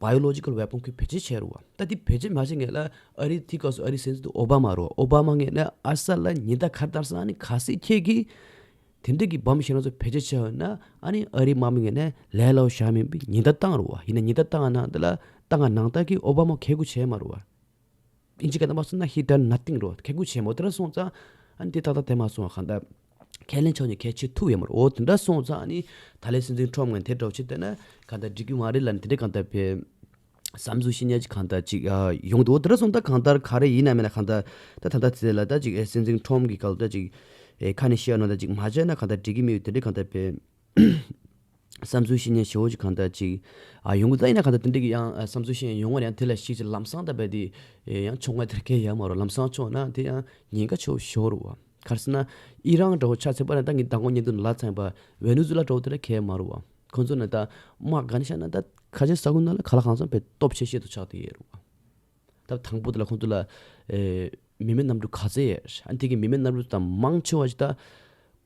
biological weapon ཁོས་བེད་སྤྱོད་བྱས་རུ་བ། ད་དེ་བེད་སྤྱོད་མ་བྱས་ངོས་ལ་ཨ་རི་དེའི་སྐབས་སུ་ཨ་རི་སྲིད་འཛིན་དུ་ཨོ་བྷ་མ་རུ་བ། ཨོ་བྷ་མ་ངོས་ནས་ཨ་སད་ལ་ཉེན་བརྡ་ག་རེ་བཏང་སོང་། ཨ་ནི་གལ་སྲིད་ཁྱེད་ཀྱིས་དེ་འདྲ་གི་བམ་གཞན་སྣ་ཚོགས་བེད་སྤྱོད་བྱས་ཡོད་ན་ཨ་ནི་ཨ་རི་དམག་མི་ངོས་ནས་ལས་སླ་པོ་བཞག་མིན་པའི་ཉེན་བརྡ་བཏང་རུ་བ། ཡིན་ན་ཉེན་བརྡ་བཏང་ནང་དེ་ལ་བཏང་ནང་ད་གི་ཨོ་བྷ་མ་ཁེ་གུ་བྱས་མ་རུ་བ། ཨིན་ཇི་སྐད་དུ་མ་སོང་ན་he done nothing རོ། ཁེ་གུ་བྱས་མོ། དེ་འདྲ་སོང་ཙང་ཨ་ནི་དེ་ཏག་ཏག་དེ་མ་སོང་བ། གང་ལྟར་ཁས་ལེན་ཆོག་ནས་ཁས་བྱེད་ཐུབ་ཡོད་མ་རེད། འོ་དེ་འདྲ་སོང་ཙང་ཨ་ནི་ད་ལན་སྲིད་འཛིན་ཁྲོམ་ངན་དེ་འདྲ་བྱེད་བསྡད་ན་གང་ལྟར་འགྲིག་གི་མ་རེད་ལབ་ནས། དེ་འདྲ་གང་ལྟར་བས་བསམ་ཚུལ་བཤད་མཁན་ཅིག་གང་ལྟར་ཅིག་ཨ་ཡོང་འདུག་འོ་དེ་འདྲ་སོང་ཙང་གང་ལྟར་ག་རེ་ཡིན་ན་མིན་ན་གང་ལྟར་ད་ད་ལྟ་དེ་ལ་ད་ཅིག་ཨེ་སྲིད་འཛིན་ཁྲོམ་གྱི་སྐབས་ལ་ད་ཅིག་ཨེ་ཁ་ནས་བཤད་ཡོད་ན་ད་ཅིག་མ་བྱས་ན་གང་ལྟར་འགྲིག་གི་མེད། དེ་འདྲ་གང་ལྟར་བས། བསམ་ཚུལ་བཤད་མཁན་ཞེ་པོ་ཅིག་གང་ལྟར་ཅིག་ཨ་ཡོང་གི། ད་ཡིན་ན་གང་ལྟར་དེ་འདྲ་གི་ཡང་ཨ་བསམ་ཚུལ་བཤད་མཁན་ཡོང་བ་ཡང་དེ་ལ་ཞིག་ཅིག་ལམ་སང་ད་བས་དེ་ཨེ་ཡང་ཆོག་མ་དེར་གས་ཡ་མ་རོ། ལམ་སང་ཆོག་ན་དེ་ཡང་ཉེན་ཁ་ཆེ་བོ་ཞིག་རེད་བ། ག་རེ་ཟེར་ན་ཨི་རན་འདྲ་བོ་ཆ་ཚང་པ་ན་ད་ངས་མདང་དགོང་བརྙན་ཐུང་ལ་ཚང་པ་ཝེ་ནེ་ཛུ་ལ་འདྲ་བོ་དེ་ལ་གས་མ་རོ་བ། ཁོང་ཚོ་ནི་ད་དམག་ག་ནས་བཤད་ན་ད་ཁ་ཆེ་ས་ཁུལ་ནང་ལ་ག་ལ་གང་འཚམ་བས་སྟོབས་ཆེ་ཤོས་དུ་ཆགས་བསྡད་ཡོད་རེད་བ། ད་དང་པོ་དེ་ལ་ཁོང་ཚོ་ལ་ཨེ་མི་མེད་གནམ་གྲུ་ག་ཚད་ཡོད། ཨ་ནི་དེ་གི་མི་མེད་གནམ་གྲུ་དང་མང་ཆེ་བ་ཞིག་ད་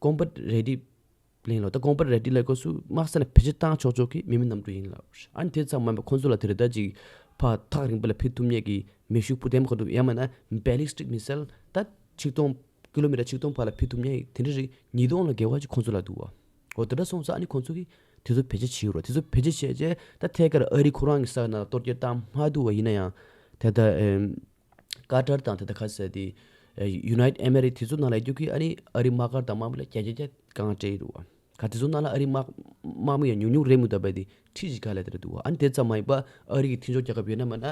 ཀོམ་བྷེཊ་རེ་ཌི་པི་ལེན་ལོ། ད་ཀོམ་བྷེཊ་རེ་ཌི་ལབ་སྐབས་སུ་དམག་ས་ནས་བེད་སྤྱོད་བཏང་ཆོག་ཆོག་གི་མི་མེད་གནམ་གྲུ་ཡིན་ལབ། ཨ་ནི་དེ་ཙམ་མ་ཡིན་པར་ཁོང་ཚོ་ལ་དེ་རེད། ད་ཅིག་ཕར་ཐག་རིང་པོ་ལ་ཕུད་ཐུབ་མཁན་གྱི་མེ་ཤུགས་འཕུར་མདེལ་མ་གཏོགས་ཡང་མིན་ན་བེ་ལིས་ཊིག་མི་སེལ་ད་ཆིག་སྟོང་ཀི་ལོ་མི་ཊར་ཆིག་སྟོང་བར་ལ་ཕུད་ཐུབ་མཁན་དེ་འདྲ་རིགས་ཉིས་སྟོང་ལ་བརྒལ་བ་ཅིག་ཁོང་ཚོ་ལ་འདུག་བ། འོ་དེ་འདྲ་སོང་ཙང་ཨ་ནི་ཁོང་ཚོ་གིས་དེ་ཚོ་བེད་སྤྱོད་བྱེད་རོགས། དེ་ཚོ་བེད་སྤྱོད་བྱས་རྗེས་ད་ཐད་ཀར་ཨ་རི་ཁོ་རང་གི་ས་ན་གཏོར་སྐྱོན་བཏང་མ་ཐུབ་པ་ཡིན་ན་ཡང་དེ་ལྟ་ཨེམ། ཀ་ཏར་དང་དེ་ལྟ་ཁ་ཟེར་དེ་ཨེ་ཡུ་ནའི་ཊི་ཨ་མེ་རི་དེ་ཚོ་ནང་ལ་ཡོད་རྒྱུ་གི་ཨ་ནི་ཨ་རི་དམག་སྒར་དང་དམག་མི་ལ་བརྒྱ་ཆ་བརྒྱ་དཀའ་ངལ་འཕྲད་ཡི་རུ་བ། ག་དེ་ཚོ་ནང་ལ་ཨ་རི་དམག་དམག་མི་ཡང་ཉུང་ཉུང་རེད་མི་འདུག་པས་དེ་ཁྲི་གཅིག་ག་ལས་དེ་རེད་འདུག་བ། ཨ་ནི་དེ་ཙམ་མ་ཡིན་པ་ཨ་རི་གི་མཐུན་ཕྱོགས་རྒྱལ་ཁབ་ཡོད་ན་མ་ན་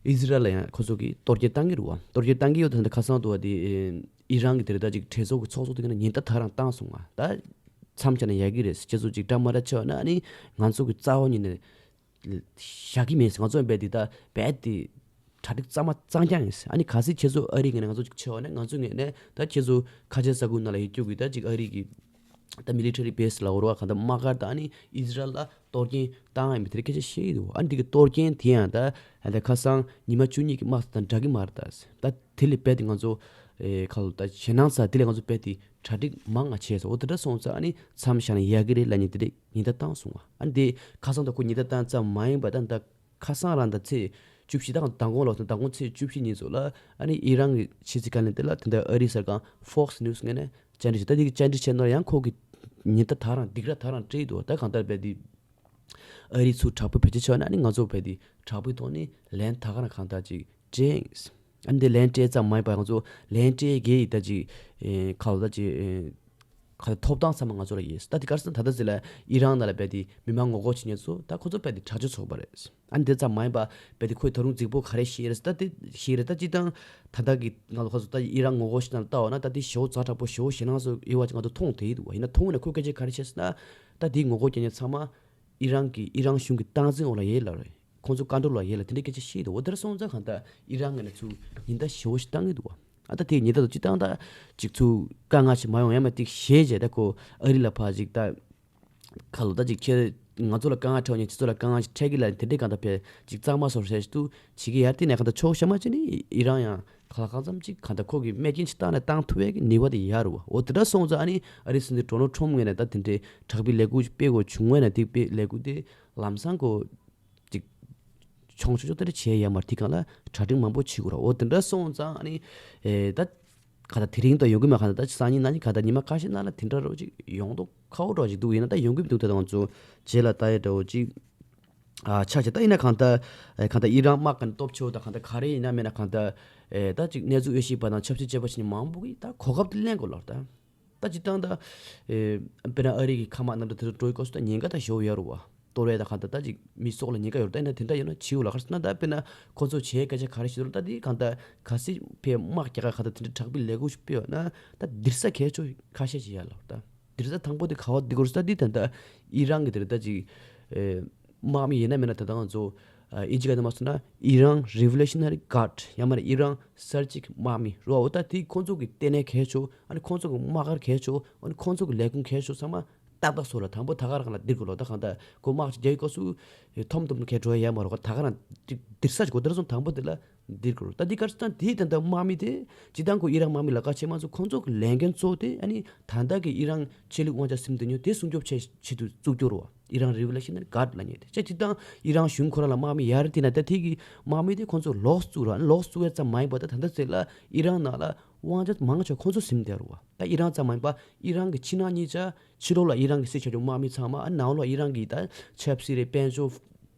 ཨི་ཟི་རལ་ལ་ཡང་ཁོ་ཚོ་གིས་གཏོར་སྐྱོན་བཏང་གི་རུ་བ། གཏོར་སྐྱོན་བཏང་གི་ཡོད། ད་ལྟ་ཁ་སང་དུ་བ་དེ་ཨི་རན་གི་དེ་རེད། ད་ཅིག་གྲོས་ཚོགས་ཀྱི་ཚོགས་གཙོ་དེ་ག་ན་ཉེན་བརྡ་ད་རང་བཏང་སོང་བ། ད་མཚམས་བཞག་ན་ཡག་གི་རེད། ཁྱེད་ཚོ་ཅིག་འདྲ་མ་འདྲ་བྱས་པ་ན་ཨ་ནི་ང་ཚོ་གི་རྩ་བ་ཉིད་ནས་བཞག་གི་མེད་ཟེར། ང་ཚོ་ཡང་རྦད་དེ་རྦད་དེ་གྲ་སྒྲིག་གཙང་མ་གཙང་རྐྱང་ཡིན་ཟེར། ཨ་ནི་གལ་སྲིད་ཁྱེད་ཚོ་ཨ་རི་ངོས་ནས་ང་ཚོ་ཅིག་ཆེ་བ་ན་ང་ཚོ་ངོས་ནས་ད་ཁྱེད་ཚོ་ཁ་ཆེ་ས་ཁུལ་ནང་ལ་ཡོད་རྒྱུ་གི་ད་ཅིག་ཨ་རི་གི་ད་མི་ལི་ཊ་རི་བེ་སི་ལ་འོར་བ་གང་ལྟར་དམག་སྒར་དང་ཨ་ནི་ཨི་ཟི་རལ་ལ་གཏོར་སྐྱོན་བཏང་ཡ་མི་དེ་རིགས་སྐད་ཆ་བཤད་ཀྱི་འདུག་ཨ་ནི་དེ་གི་གཏོར་སྐྱོན་དེ་ཡང་ད་ད་ཁ་སང་ཉི་མ་བཅུ་གཉིས་ཀྱི་དམག་དང་འདྲ་གི་མ་རེད་ད་ཟེར། ད་དེ་ལས་རྦད་དེ་ང་ཚོ་ཨེ་ཁ་ལོ་ད་ཞེད་སྣང་ཚ་དེ་ལས་ང་ཚོ་རྦད་དེ་གྲ་སྒྲིག་མང་ང་བྱས་སོང་། འོ་དེ་འདྲ་སོང་ཙང་ཨ་ནི་མཚམས་བཞག་ན་ཡག་གི་རེད་ལབ་ནས་དེ་རིགས་ཉེན་བརྡ་བཏང་སོང་བ། ཨ་ནི་དེ་ཁ་སང་ད་ཁོ་ཉེན་བརྡ་བཏང་ཙམ་མ་ཡིན་པ་ད་ད་ཁ་སང་རང་ད་ཚེས་བཅུ་བཞི་དང་མདང་དགོང་ལོག་ད་མདང་དགོང་ཚེས་བཅུ་བཞི་ཉིན་ཚོ་ལ་ཨ་ནི་ཨི་རན་གྱི་ཕྱི་སྲིད་བཀའ་བློན་དེ་ལ་དེ་འདྲ་ཨ་རིའི་གསར་ཁང་Fox News ངོས་ནས་བཅར་འདྲི་བྱས། ད་དེ་གི་བཅར་འདྲི་བྱས་ནོར་ཡང་ཁོ་གི་ཉེན་བརྡ་ད་རང་སྡིགས་ར་ད་རང་སྤྲད་འདུག་ད་གང་ལྟར་རྦད་དེ་ཨ་རི་ཚུར་དྲག་པོའི་བེད་སྤྱོད་བྱས་ན་ཨ་ནི་ང་ཚོ་རྦད་དེ་དྲག་པོའི་ཐོག་ནས་ལན་ད་ག་རང་གང་ལྟར་ཅིག་སྤྲད་ཡིན། ཨ་ནི་དེ་ལན་སྤྲད་ཙམ་མ་ཡིན་པར་ང་ཚོ་ལན་སྤྲད་དགོས་ཡིན་ད་ཅིག་ཨེ་ཁ་ལོ་ད་ཅིག་ཨེ་ཁ་ཐོབ་ཐང་ཚང་མ་ང་ཚོ་ལ་ཡོད། ད་དེ་ག་རེ་ཟེར་ན་ད་ལྟ་ཟེར་ལ་ཨི་རན་ནང་ལ་རྦད་དེ་མི་མང་ངོ་རྒོལ་བྱེད་མཁན་ཚོ་ད་ཁོ་ཚོ་རྦད་དེ་དྲག་སྤྱོད་ཚོགས་པ་རེད། ཨ་ནི་དེ་ཙམ་མ་ཡིན་པ་རྦད་དེ་ཁོས་ད་རུང་རྫིག་པོ་ག་རེ་བཤད་རེད་ཟེར། ད་དེ་བཤད་རེད། ད་སྤྱིར་བཏང་ད་ལྟ་གི་ང་ཚོ་ཁ་ཚོ་ད་ཨི་རན་ངོ་རྒོལ་བྱེད་སྟངས་ལ་ལྟ་བ་ན་ད་དེ་ཞེ་པོ་ཛ་དྲག་པོ་ཞེ་པོ་ཞེད་སྣང་ཚོ་ཡོད་པ་ཅིག་ང་ཚོ་མཐོང་བསྡད་ཡི་འདུག་བ། ཡིན་ན་མཐོང་ན་ཁོས་སྐད་ཆ་ག་རེ་བཤད་ཟེར་ན། ད་དེ་ངོ་རྒོལ་རྒྱག་མཁན་ཚང་མ་ཨི་རན་གྱི་ཨི་རན་གཞུང་གི་སྟངས་འཛིན་འོག་ལ་ཡོད་ལབ་རེད། ཁོང་ཚོ་ཀོན་ཊོལ་ལ་ཡོད་ལབ་དེ་འདྲའི་སྐད་ཆ་བཤད་འདུག་འོ་དེར་སོང་ཙང་གང་ལྟར་ཨི་རན་ངོས་ནས་ཚུར་ཉེན་བརྡ་ཞེ་པོ་ཞིག་བཏང་གི་འདུག་ཨ་ད་དེ་ཉེན་བརྡ་དང་སྤྱིར་བཏང་ད་ཅིག་ཚུར་དཀའ་ངལ་ཞིག་མ་ཡོང་ཡ་མ་ཏིག་ཞེས་བྱས། ད་ཁོ་ཨ་རི་ལ་ཕར་ཅིག་ད་ཁ་ལོ་ད་ཅིག་ཁྱེད་ང་ཚོ་ལ་དཀའ་ངལ་འཕྲད་ཉེན་ཁྱེད་ཚོ་ལ་དཀའ་ངལ་ཞིག་འཕྲད་གི་ལབ་དེ་འདྲའི་གང་ལྟར་ཕེ་ཅིག་གཙང་མ་བཟོ་ཟེར་ཞིག་ཏུ་བྱེད་གི་ཡ། དེ་ནས་གང་ལྟར་ཕྱོགས་ཞེ་མ་ཅིག་ནས་ཨི་རན་ཡང་གང་ལ་གང་འཚམ་ཅིག་གང་ལྟར་ཁོ་གི་མེད་རྐྱེན་ཞིག་བཏང་ནས་བཏང་ཐུབ་ཡ་གི་ནུས་པ་དེ་ཡོད་རེད་བ། འོ་དེ་འདྲ་སོང་ཙང་ཨ་ནི་ཨ་རིའི་སྲིད་འཛིན་ཌོ་ནལ་ཊམ་ངོས་ནས་ད་དེ་འདྲའི་དྲག་པོའི་ལས་འགུལ་ཞིག་སྤེལ་དགོས་བྱུང་བས་ན། དེ་སྤེལ་ལས་འགུལ་དེ་ལམ་སང་ཁོ་ཅིག་ཆུང་ཆུང་ཆུང་དེ་འདྲ་བྱས་ཡ་མ་རེད། དེ་གང་ལ་གྲ་སྒྲིག་མང་པོ་བྱེད་དགོས་ར། འོ་དེ་འདྲ་སོང་ཙང་ཨ་ནི་ཨེ་ད་ ག་ད་དེ་རིང་ད་ཡོང་གི་མེད། ག་ད་ད་སང་ཉིན་གནངས་ཉིན་ག་ད་ཉི་མ་ཁ་ཤས་ནང་ལ་དེ་འདྲ་རོ་ཅིག་ཡོང་མདོག་ཁ་པོ་འདྲ་ཅིག་འདུག་ཡིན་ན་ད་ཡོང་གི་མི་འདུག་ད་ང་ཚོ་རྗེས་ལ་ལྟ་ཡ་འདྲ་བོ་ཅིག་ཨ་ཆགས་ཆེ། ད་ཡིན་ན་གང་ལྟར་ཨེ་གང་ལྟར་ཨི་རན་དམག་གི་སྟོབས་ཆེ་བོ་དང་གང་ལྟར་ག་རེ་ཡིན་ན་མེད་ན་གང་ལྟར་ཨེ་ད་ཅིག་གནས་ཚུལ་དབྱེ་ཞིབ་པ་དང་ཆབ་སྲིད་དཔྱད་པ་ཞིག་མང་པོ་གིས་ད་གོ་སྐབས་དེ་ལེན་དགོས་ལབ་ད། ད་སྤྱིར་བཏང་ད་ཨེ་དཔེར་ན་ཨ་རི་གི་མཁའ་དམག་གནམ་གྲུ་དེ་ཚོ་འགྲོ་ཡི་སྐབས་སུ་ད་ཉེན་ཁ་ད་ཞེ་པོ་ཡོད་རེད་བ། གཏོར་བས་ད་གང་ལྟར་ད་ཅིག་མི་སྲོག་ལ་ཉེན་ཁ་ཡོད་རེད། ད་ཡིན་ན་དེ་འདྲ་ཡོད་ན་བྱིའུ་ལ་ག་རེ་ཟེར་ན་ད་དཔེར་ན་ཁོ་ཚོ་བྱེད་སྐད་ཆ་ག་རེ་ཞིག་འདུག་ད་དེ་གང་ལྟར་གལ་སྲིད་ཕའི་དམག་རྒྱག་ག་གང་ལྟར་དེ་འདྲ་དྲག་པོའི་ལས་འགུལ་ཞིག་སྤེལ་བ་ན་ད་འདིར་ས་གལ་ཆེ་ཁ་ཤས་ཅིག་ཡོད་ལབ་ད། དེ་རེད། ད་དང་པོ་དེ་ག་བ་འདི་སྐོར་ས་འདི་ད་ལྟ་ཨི་རན་གྱི་དེ་རེད། ད་ཅིག་ཨེ་དམག་མི་ཡིན་ན་མིན་ན་ད་ལྟ་ང་ཚོ་ཨ་ཨིན་ཇི་སྐད་ནང་མ་སོང་ན་Iran Revolutionary Guard ཡང་མིན་ན་ཨི་རན་གསར་བརྗེ་གི་དམག་མི་རོ། འོ་ད་དེ་ཁོང་ཚོ་གི་ལྟེ་གནས་གལ་ཆེ། ཨ་ནི་ཁོང་ཚོ་གི་དམག་སྒར་གལ་ཆེ། ཨ་ནི་ཁོང་ཚོ་གི་ལས་ཁུངས་གལ་ཆེ་ཚང་མ་ཏག་ཏག་བཟོ་ལ་དང་པོ་ད་ག་རང་ལ་འདིར་དགོས་ལོ། ད་གང་ལྟར་ཁོ་དམག་ཅིག་རྒྱག་ཡོད་སྐབས་སུ་ཨེ་ཐོམ་ཐོམ་གས་འགྲོ་ཡ་ཡ་མ་རོ། ད་ག་རང་ཅིག་འདིར་ས་ཅིག་གོ་དེར་སོང་དང་པོ་དེ་ལ། འདིར་དགོས་རེད། ད་འདི་གར་སྟངས་དེའི་དོན་དག་དམག་མི་དེ་སྤྱི་བཏང་ཁོ་ཨི་རན་དམག་མི་ལ་ཁ་ཆེ་མ་ཚོ་ཁོང་ཚོ་གི་ལས་འགན་གཙོ་བོ་དེ་ཨ་ནི་ད་ལྟ་གི་ཨི་རན་ཆོས་ལུགས་དབང་ཆ་ཟིན་བསྡད་ཉོ་དེ་སྲུང་སྐྱོབ་ཆེད་ཆེད་དུ་བཙུགས་རྒྱུ་རེད་བ། ཨི་རན་Revolutionary Guard ལབ་མཁན་དེ་ཅེ་སྤྱི་བཏང་ཨི་རན་གཞུང་ཁོ་རང་ལ་དམག་མི་ཡར་བསྟན་ན་ད་དེ་གི་དམག་མི་དེ་ཁོང་ཚོ་ལོག་བཙུགས་ར། ཨ་ནི་ལོག་བཙུགས་ཡ་ཙམ་མ་ཡིན་པ་ད་ད་ལྟ་ཚེ་ལ་ཨི་རན་ནང་ལ་དབང་ཆ་མང་ཆེ་ཁོང་ཚོ་ཟིན་བསྡད་རེད་བ། ད་ཨི་རན་ཙམ་མ་ཡིན་པ་ཨི་རན་གི་ཕྱི་ནང་གཉིས་ཆ་ཕྱི་ལོགས་ལ་ཨི་རན་གི་སྲིད་བྱ་རྒྱུ་དམག་མི་ཚང་མ་ཨ་ནང་ལོགས་ཨི་རན་གི་ད་ཆབ་སྲིད་རེད་དཔལ་འབྱོར་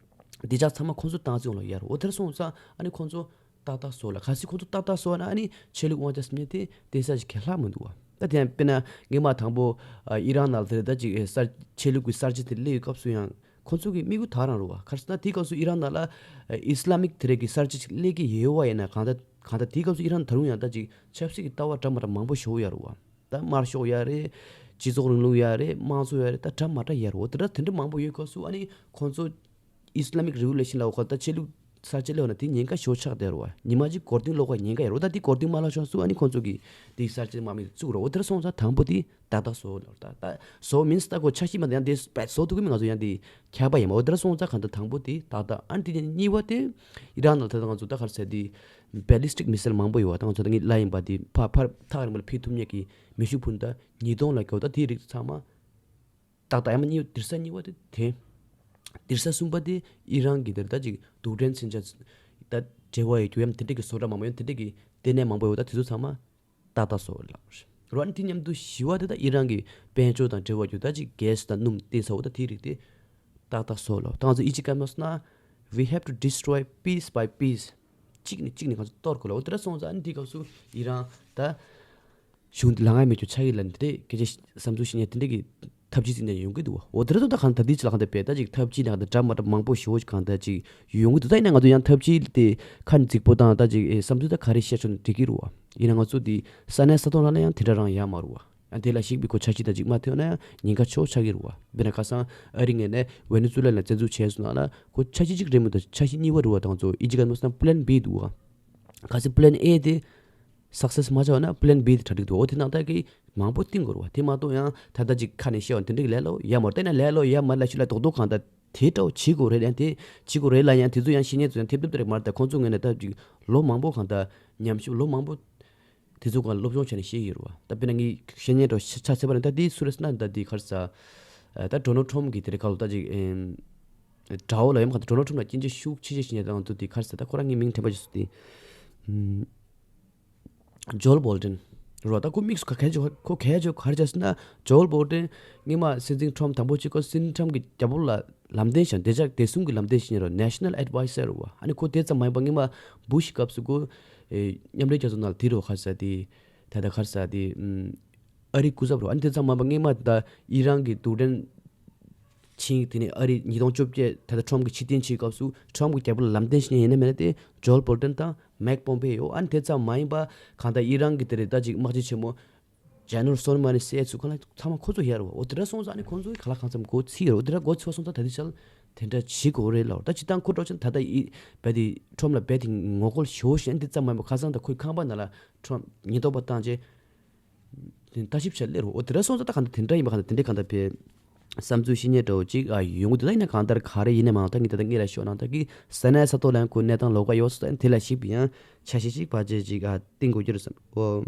བདེ་འཇགས་ཚང་མ་ཁོང་ཚོ་བཏང་རྩིས་ཡོང་ལ་ཡར། འོ་དེར་སོང་ཙང་ཨ་ནི་ཁོང་ཚོ་ཏག་ཏག་བཟོ་ལ། གལ་སྲིད་ཁོང་ཚོ་ཏག་ཏག་བཟོ་ན་ཨ་ནི་ཆོས་ལུགས་དབང་ཆ་ཟེར་མཁན་དེ་བསྟན་ས་ཞིག་གང་ལྷག་མི་འདུག་བ། ད་དེ་ཡང་དཔེར་ན་སྔོན་མ་དང་པོ་ཨ་ཨི་རན་ནང་དེར་ད་ཅིག་ཨེ་གསར་ཆོས་ལུགས་ཀྱི་གསར་བརྗེ་དེ་སླེབས་པའི་སྐབས་སུ་ཡང་ཁོང་ཚོ་གི་དམིགས་ཡུལ་ད་རང་རེད་བ། གལ་སྲིད་ན་དེའི་སྐབས་སུ་ཨི་རན་ནང་ལ་ཨེ་ཨི་སི་ལ་མིག་དེ་རིགས་ཀྱི་གསར་བརྗེ་ཅིག་སླེབས་ཀྱི་ཡོད་བ་ཡིན་ན་གང་ལྟར་གང་ལྟར་དེའི་སྐབས་སུ་ཨི་རན་ད་རུང་ཡང་ད་ཅིག་ཆབ་སྲིད་ཀྱི་ལྟ་བ་འདྲ་མ་འདྲ་མང་པོ་ཞིག་ཡོད་རེད་བ། ད་དམར་ཤོག་ཡ་རེད། སྤྱི་ཚོགས་རིང་ལུགས་ཡ་རེད། དམངས་གཙོ་ཡ་རེད། ད་འདྲ་མ་འདྲ་ཡ་རེད། འོ་དེ་འདྲ་དེ་འདྲ་མང་པོ་ཡོད་སྐབས་སུ་ཨ་ནི་ཁོང་ཚོ་Islamic Revolution ལ་འོ་ཁ་ད་ཆོས་ལུགས་གསར་བརྗེ་ལས་འོ་ན་དེ་ཉེན་ཁ་ཞེ་པོ་ཆགས་བསྡད་རེད་བ། ཉི་མ་གཅིག་མགོ་རྟིང་སློག་པ་ཉེན་ཁ་ཡོད་རེད། ད་དེ་མགོ་རྟིང་མ་སློག་ཆོག་སུ་ཨ་ནི་ཁོང་ཚོ་གིས་དེ་གསར་བརྗེ་དམག་མི་བཙུགས་རེད། འོ་དེར་སོང་ཙང་དང་པོ་དེ་ཏག་ཏག་བཟོ་ལབ་ད། ད་བཟོ་མིན་ད་ཁོ་འཆར་གཞི་མ་ད་ཡང་དེ་བས་བཟོ་ཐུབ་ཀྱི་མི་ང་ཚོ་ཡང་དེ་ཁྱབ་པ་ཡིན་མ། འོ་དེར་སོང་ཙང་གང་ལྟར་དང་པོ་དེ་ཏག་ཏག་ཨ་ནི་དེ་གཉིས་པ་དེ་ཨི་རན་ནང་ད་ལྟ་ང་ཚོ་ད་ག་རེ་ཟེར་དེ་Ballistic Missile མང་པོ་ཡོད་བ། ད་ང་ཚོ་ད་ངས་ལབ་ཡིན་པ་དེ་ཕ་ཕར་ཐག་རིང་པོ་ལ་ཕེབས་ཐུབ་མཁན་གྱི་མེ་ཤུགས་འཕུར་མདའ་ཉིས་སྟོང་ལ་སྐྱོ་ད་དེའི་རིགས་ཚང་མ་ཏག་ཏག་ཡང་མ་གཉིས་དིར་ས་གཉིས་པ་དེ་དེ། དིར་ས་གསུམ་པ་དེ་ཨི་རན་གྱི་དེར་ད་ཅིག་རྡུལ་ཕྲན་མཚོན་ཆ་ད་འབྲེལ་བ་ཡོད་རྒྱུ་ཡང་དེ་འདྲ་གི་བཟོ་གྲྭ་མང་པོ་ཡང་དེ་འདྲ་གི་ལྟེ་གནས་མང་པོ་ཡོད། ད་དེ་ཚོ་ཚང་མ་ཏག་ཏག་བཟོ་ལབ་རོ། ཨ་ནི་དེ་མཉམ་དུ་བཞི་པ་དེ་ད་ཨི་རན་གྱི་དཔལ་འབྱོར་དང་འབྲེལ་བ་ཡོད་ད་ཅིག་གྷེ་སི་དང་སྣུམ་བཏོན་ས་འོ་ད་དེའི་རིགས་དེ་ཏག་ཏག་བཟོ་ལབ། ད་ང་ཚོ་ཨི་ཇི་སྐད་མ་སོང་ན། We have to destroy piece by piece. གཅིག་ནས་གཅིག་ནས་ང་ཚོ་གཏོར་དགོས་ལ། འོ་དེ་འདྲ་སོང་ཙང་ཨ་ནི་དེའི་སྐབས་སུ་ཨི་རན་ད་གཞུང་འདི་ལ་ང་མེད་ཆོག་ཆགས་ཀྱི་ལ་འདི་འདྲས་སྐད་ཆ་བསམ་ཚུལ་བཤད་མཁན་དེ་འདྲས་ཀྱི་ཐབས་ཇུས་འཛིན་མཁན་ཡོང་གི་འདུག་བ། འོ་དེ་འདྲ་སོང་ད་གང་ད་འདི་ཅི་ལ་གང་ད་བས་ད་ཅིག་ཐབས་ཇུས་ནང་ད་འདྲ་མ་འདྲ་མང་པོ་ཞེ་པོ་ཅིག་གང་ད་ཅིག་ཡོང་གི་འདུག་ད་ཡིན་ན་ང་ཚོ་ཡང་ཐབས་ཇུས་དེ་ཁ་ནས་རྫིག་པོ་དང་ད་ཅིག་ཨེ་བསམ་ཚུལ་ད་ག་རེ་བཤད་ཆོག་ན་འགྲིག་གི་རེད་བ། ཡིན་ན་ང་ཚོ་འདི་ས་གནས་ས་ཐོག་ལ་ན་ཡང་དེ་འདྲ་རང་ཡང་མ་རུ་བ། ཡང་དེ་ལ་གཞིགས་པའི་ཁོ་འཆར་གཞི་དང་གཅིག་མ་ཐོན་ན་ཡང་ཉེན་ཁ་ཆེ་བོ་ཆགས་ཀྱི་རེད་བ། དཔེར་ན་ཁ་སང་ཨ་རི་ངོས་ནས་ཝེ་ནེ་ཛུ་ལ་ལ་བཙན་འཛུལ་བྱས་སོང་ན་ལ་ཁོ་འཆར་གཞི་གཅིག་རེད་མི་འདུག་འཆར་གཞི་གཉིས་པ་རེད་བ། དང་ཚོ་ཨི་ཇི་ག་མོ་སི་ན་པི་ལན་བི་འདུག་བ། གལ་སྲིད་པི་ལན་ཨེ་དེ་སག་སེ་སི་མ་ཆགས་ན་པི་ལན་བི་དེ་གྲ་སྒྲིག་འདུག་འོ་དེ་ནང་ལྟར་གྱི་མང་པོ་བཏིང་དགོས་རེད་བ། དེ་མ་གཏོགས་ཡང་ད་ལྟ་ཅིག་ཁ་ནས་བཤད་བ་དེ་འདྲ་གི་ལས་སླ་ཡ་མ་རེད། ད་ན་ལས་སླ་ཡ་མ་རེད་ལ་ཤི་ལ་རྡོག་རྡོག་གང་ལྟར་དེ་འདྲ་བོ་བྱེད་དགོས་རེད། ཡང་དེ་བྱེད་དགོས་རེད་ལ་ཡང་དེ་ཚོ་ཡང་ཤེས་མཁན་ཚོ་ཡང་ཐེབས་ཐེབས་དེ་རེད་མ་རེད། ད་ཁོང་ཚོ་ངོས་ནས་ད་ཅིག་ལོ་མང་པོ་གང་ལྟར་ཉམས་ཞིབ་ལོ་མང་པོ་དེ་ཚོ་གང་སློབ་སྦྱོང་བྱས་ནས་བཤད་ཀྱི་ཡོད་རེད་བ། ད་དཔེར་ན་ངས་བཤད་མཁན་འདྲ་བོ་ཆ་ཆ་ཚད་པ་ནི་ད་དེ་སུ་རེད་ཟེར་ན་ད་དེ་ག་རེ་ཟེར། ད་ཌོ་ནལ་ཊམ་གི་དེ་རེད་ག་ལོ་ད་ཅིག་ཨེམ། དགྲ་བོ་ལ་ཡོད་མ་ག་ཌོ་ནལ་ཊམ་ལ་སྐྱོན་བརྗོད་ཤུགས་ཆེ་ཆེ་བྱེད་མཁན་ད་ང་ཚོ་དེ་ག་རེ་ཟེར། ད་ཁོ་རང་ངའི་མིང་དྲན་པ་ཅིག་སུ་དེ་ཨམ། ཇོལ་བོལ་ཊན་རེད་བ། ད་ཁོ་དམིགས་སུ་ག་གལ་ཆེ་ཁོ་གལ་ཆེ་ག་རེ་བྱས་ཟེར་ན་ཇོལ་བོལ་ཊན་སྔོན་མ་སྲིད་འཛིན་ཊམ་དང་པོ་གཅིག་ཁོ་སྲིད་འཛིན་ཊམ་གི་རྒྱབ་ལོགས་ལ་ལམ་སྟོན་བྱས་བདེ་འཇགས་བདེ་སྲུང་གི་ལམ་སྟོན་བྱེད་མཁན་རེད་བ། ནེ་ཤ་ནལ་ཨེཌ་ཝའི་ཛར་རེད་བ། ཨ་ནི་ཁོ་དེ་ཙམ་མ་ཡིན་པ་སྔོན་མ་བུ་ཤི་སྐབས་སུ་ཁོ་ཨེ་མཉམ་འབྲེལ་རྒྱལ་ཚོགས་ནང་ལ་དེ་རེད་བ། ག་རེ་ཟེར་དེ་ད་ལྟ་ག་རེ་ཟེར་དེ་ཨམ། ཨ་རིའི་སྐུ་ཚབ་རེད་བ། ཨ་ནི་དེ་ཙམ་མ་ཡིན་པ་སྔོན་མ་ད་ཨི་རན་གྱི་རྡུལ་ཕྲན་ཕྱིན། དེ་ནས་ཨ་རི་ཉིས་སྟོང་བཅོ་བརྒྱད་ད་ལྟ་ཊམ་གྱིས་ཕྱིར་འཐེན་བྱེད་སྐབས་སུ་ཊམ་གྱི་རྒྱབ་ལ་ལམ་སྟོན་བྱེད་མཁན་ཡིན་ན་མིན་ན་དེ་ཇོལ་བོལ་ཊན་དང་མེག་པོམ་པེ་ཡོ། ཨ་ནི་དེ་ཙམ་མ་ཡིན་པ་གང་ལྟར་ཨི་རན་གྱི་དེ་རེད་ད་ཅིག་དམག་སྤྱི་ཆེན་མོ་ཇེ་ནེ་རལ་སོ་ལེ་མ་ནི་སེ་ཚུ་གང་ལ་ཚང་མ་ཁོ་ཚོ་ཡོད་རེད་བ། འོ་དེ་འདྲ་སོང་ཙང་ཨ་ནི་ཁོ་ཚོའི་ག་ལ་གང་འཚམ་མགོ་ཚིག་ཡོད་རེད། འོ་དེ་འདྲ་མགོ་ཚིག་པ་སོང་ཙང་ད་དེ་ཆ་ལ་དེ་འདྲ་བྱེད་དགོས་རེད་ལབ། ད་སྤྱིར་བཏང་ཁོ་འགྲོ་ཆེན་ད་ལྟ་ཨི་བལ་དེ་ཊམ་ལ་རྦད་དེ་ངོ་རྒོལ་ཞེ་པོ་བྱས། ཨ་ནི་དེ་ཙམ་མ་ཡིན་པ་ཁ་སང་ད་ཁོའི་ཁང་པ་ནང་ལ་ཊམ་ཉེན་རྟོག་པ་བཏང་རྗེས། དེ་ལྟ་ཞིབ་བྱས་སླེབས་རོ། འོ་དེ་འདྲ་སོང་ཙང་ད་གང་ལྟར་དེ་འདྲ་ཡིན་པ་གང་ལྟར་དེ་འདྲའི་གང་ལྟར་བས་བསམ་ཚུལ་བཤད་མཁན་འདྲ་བོ་ཅིག་ཨ་ཡོང་གི་འདུག་ད་ཡིན་ན་གང་ལྟར་ག་རེ་ཡིན་ན་མ་ད་ངས་ད་ལྟ་ངས་ར་ཤོད་ན་ད་གི་ས་གནས་ས་ཐོག་ལ་ཡང་ཁོའི་གནས་སྟངས་ལོགས་ཀ་ཡོད་ས་དེ་ལ་གཞིགས་པའི་ཡང་ཆ་ཤས་ཅིག་ཕལ་ཆེར་ཅིག་ཨ་བཏིང་དགོས་ཀྱི་རེད་བསམ། འོ་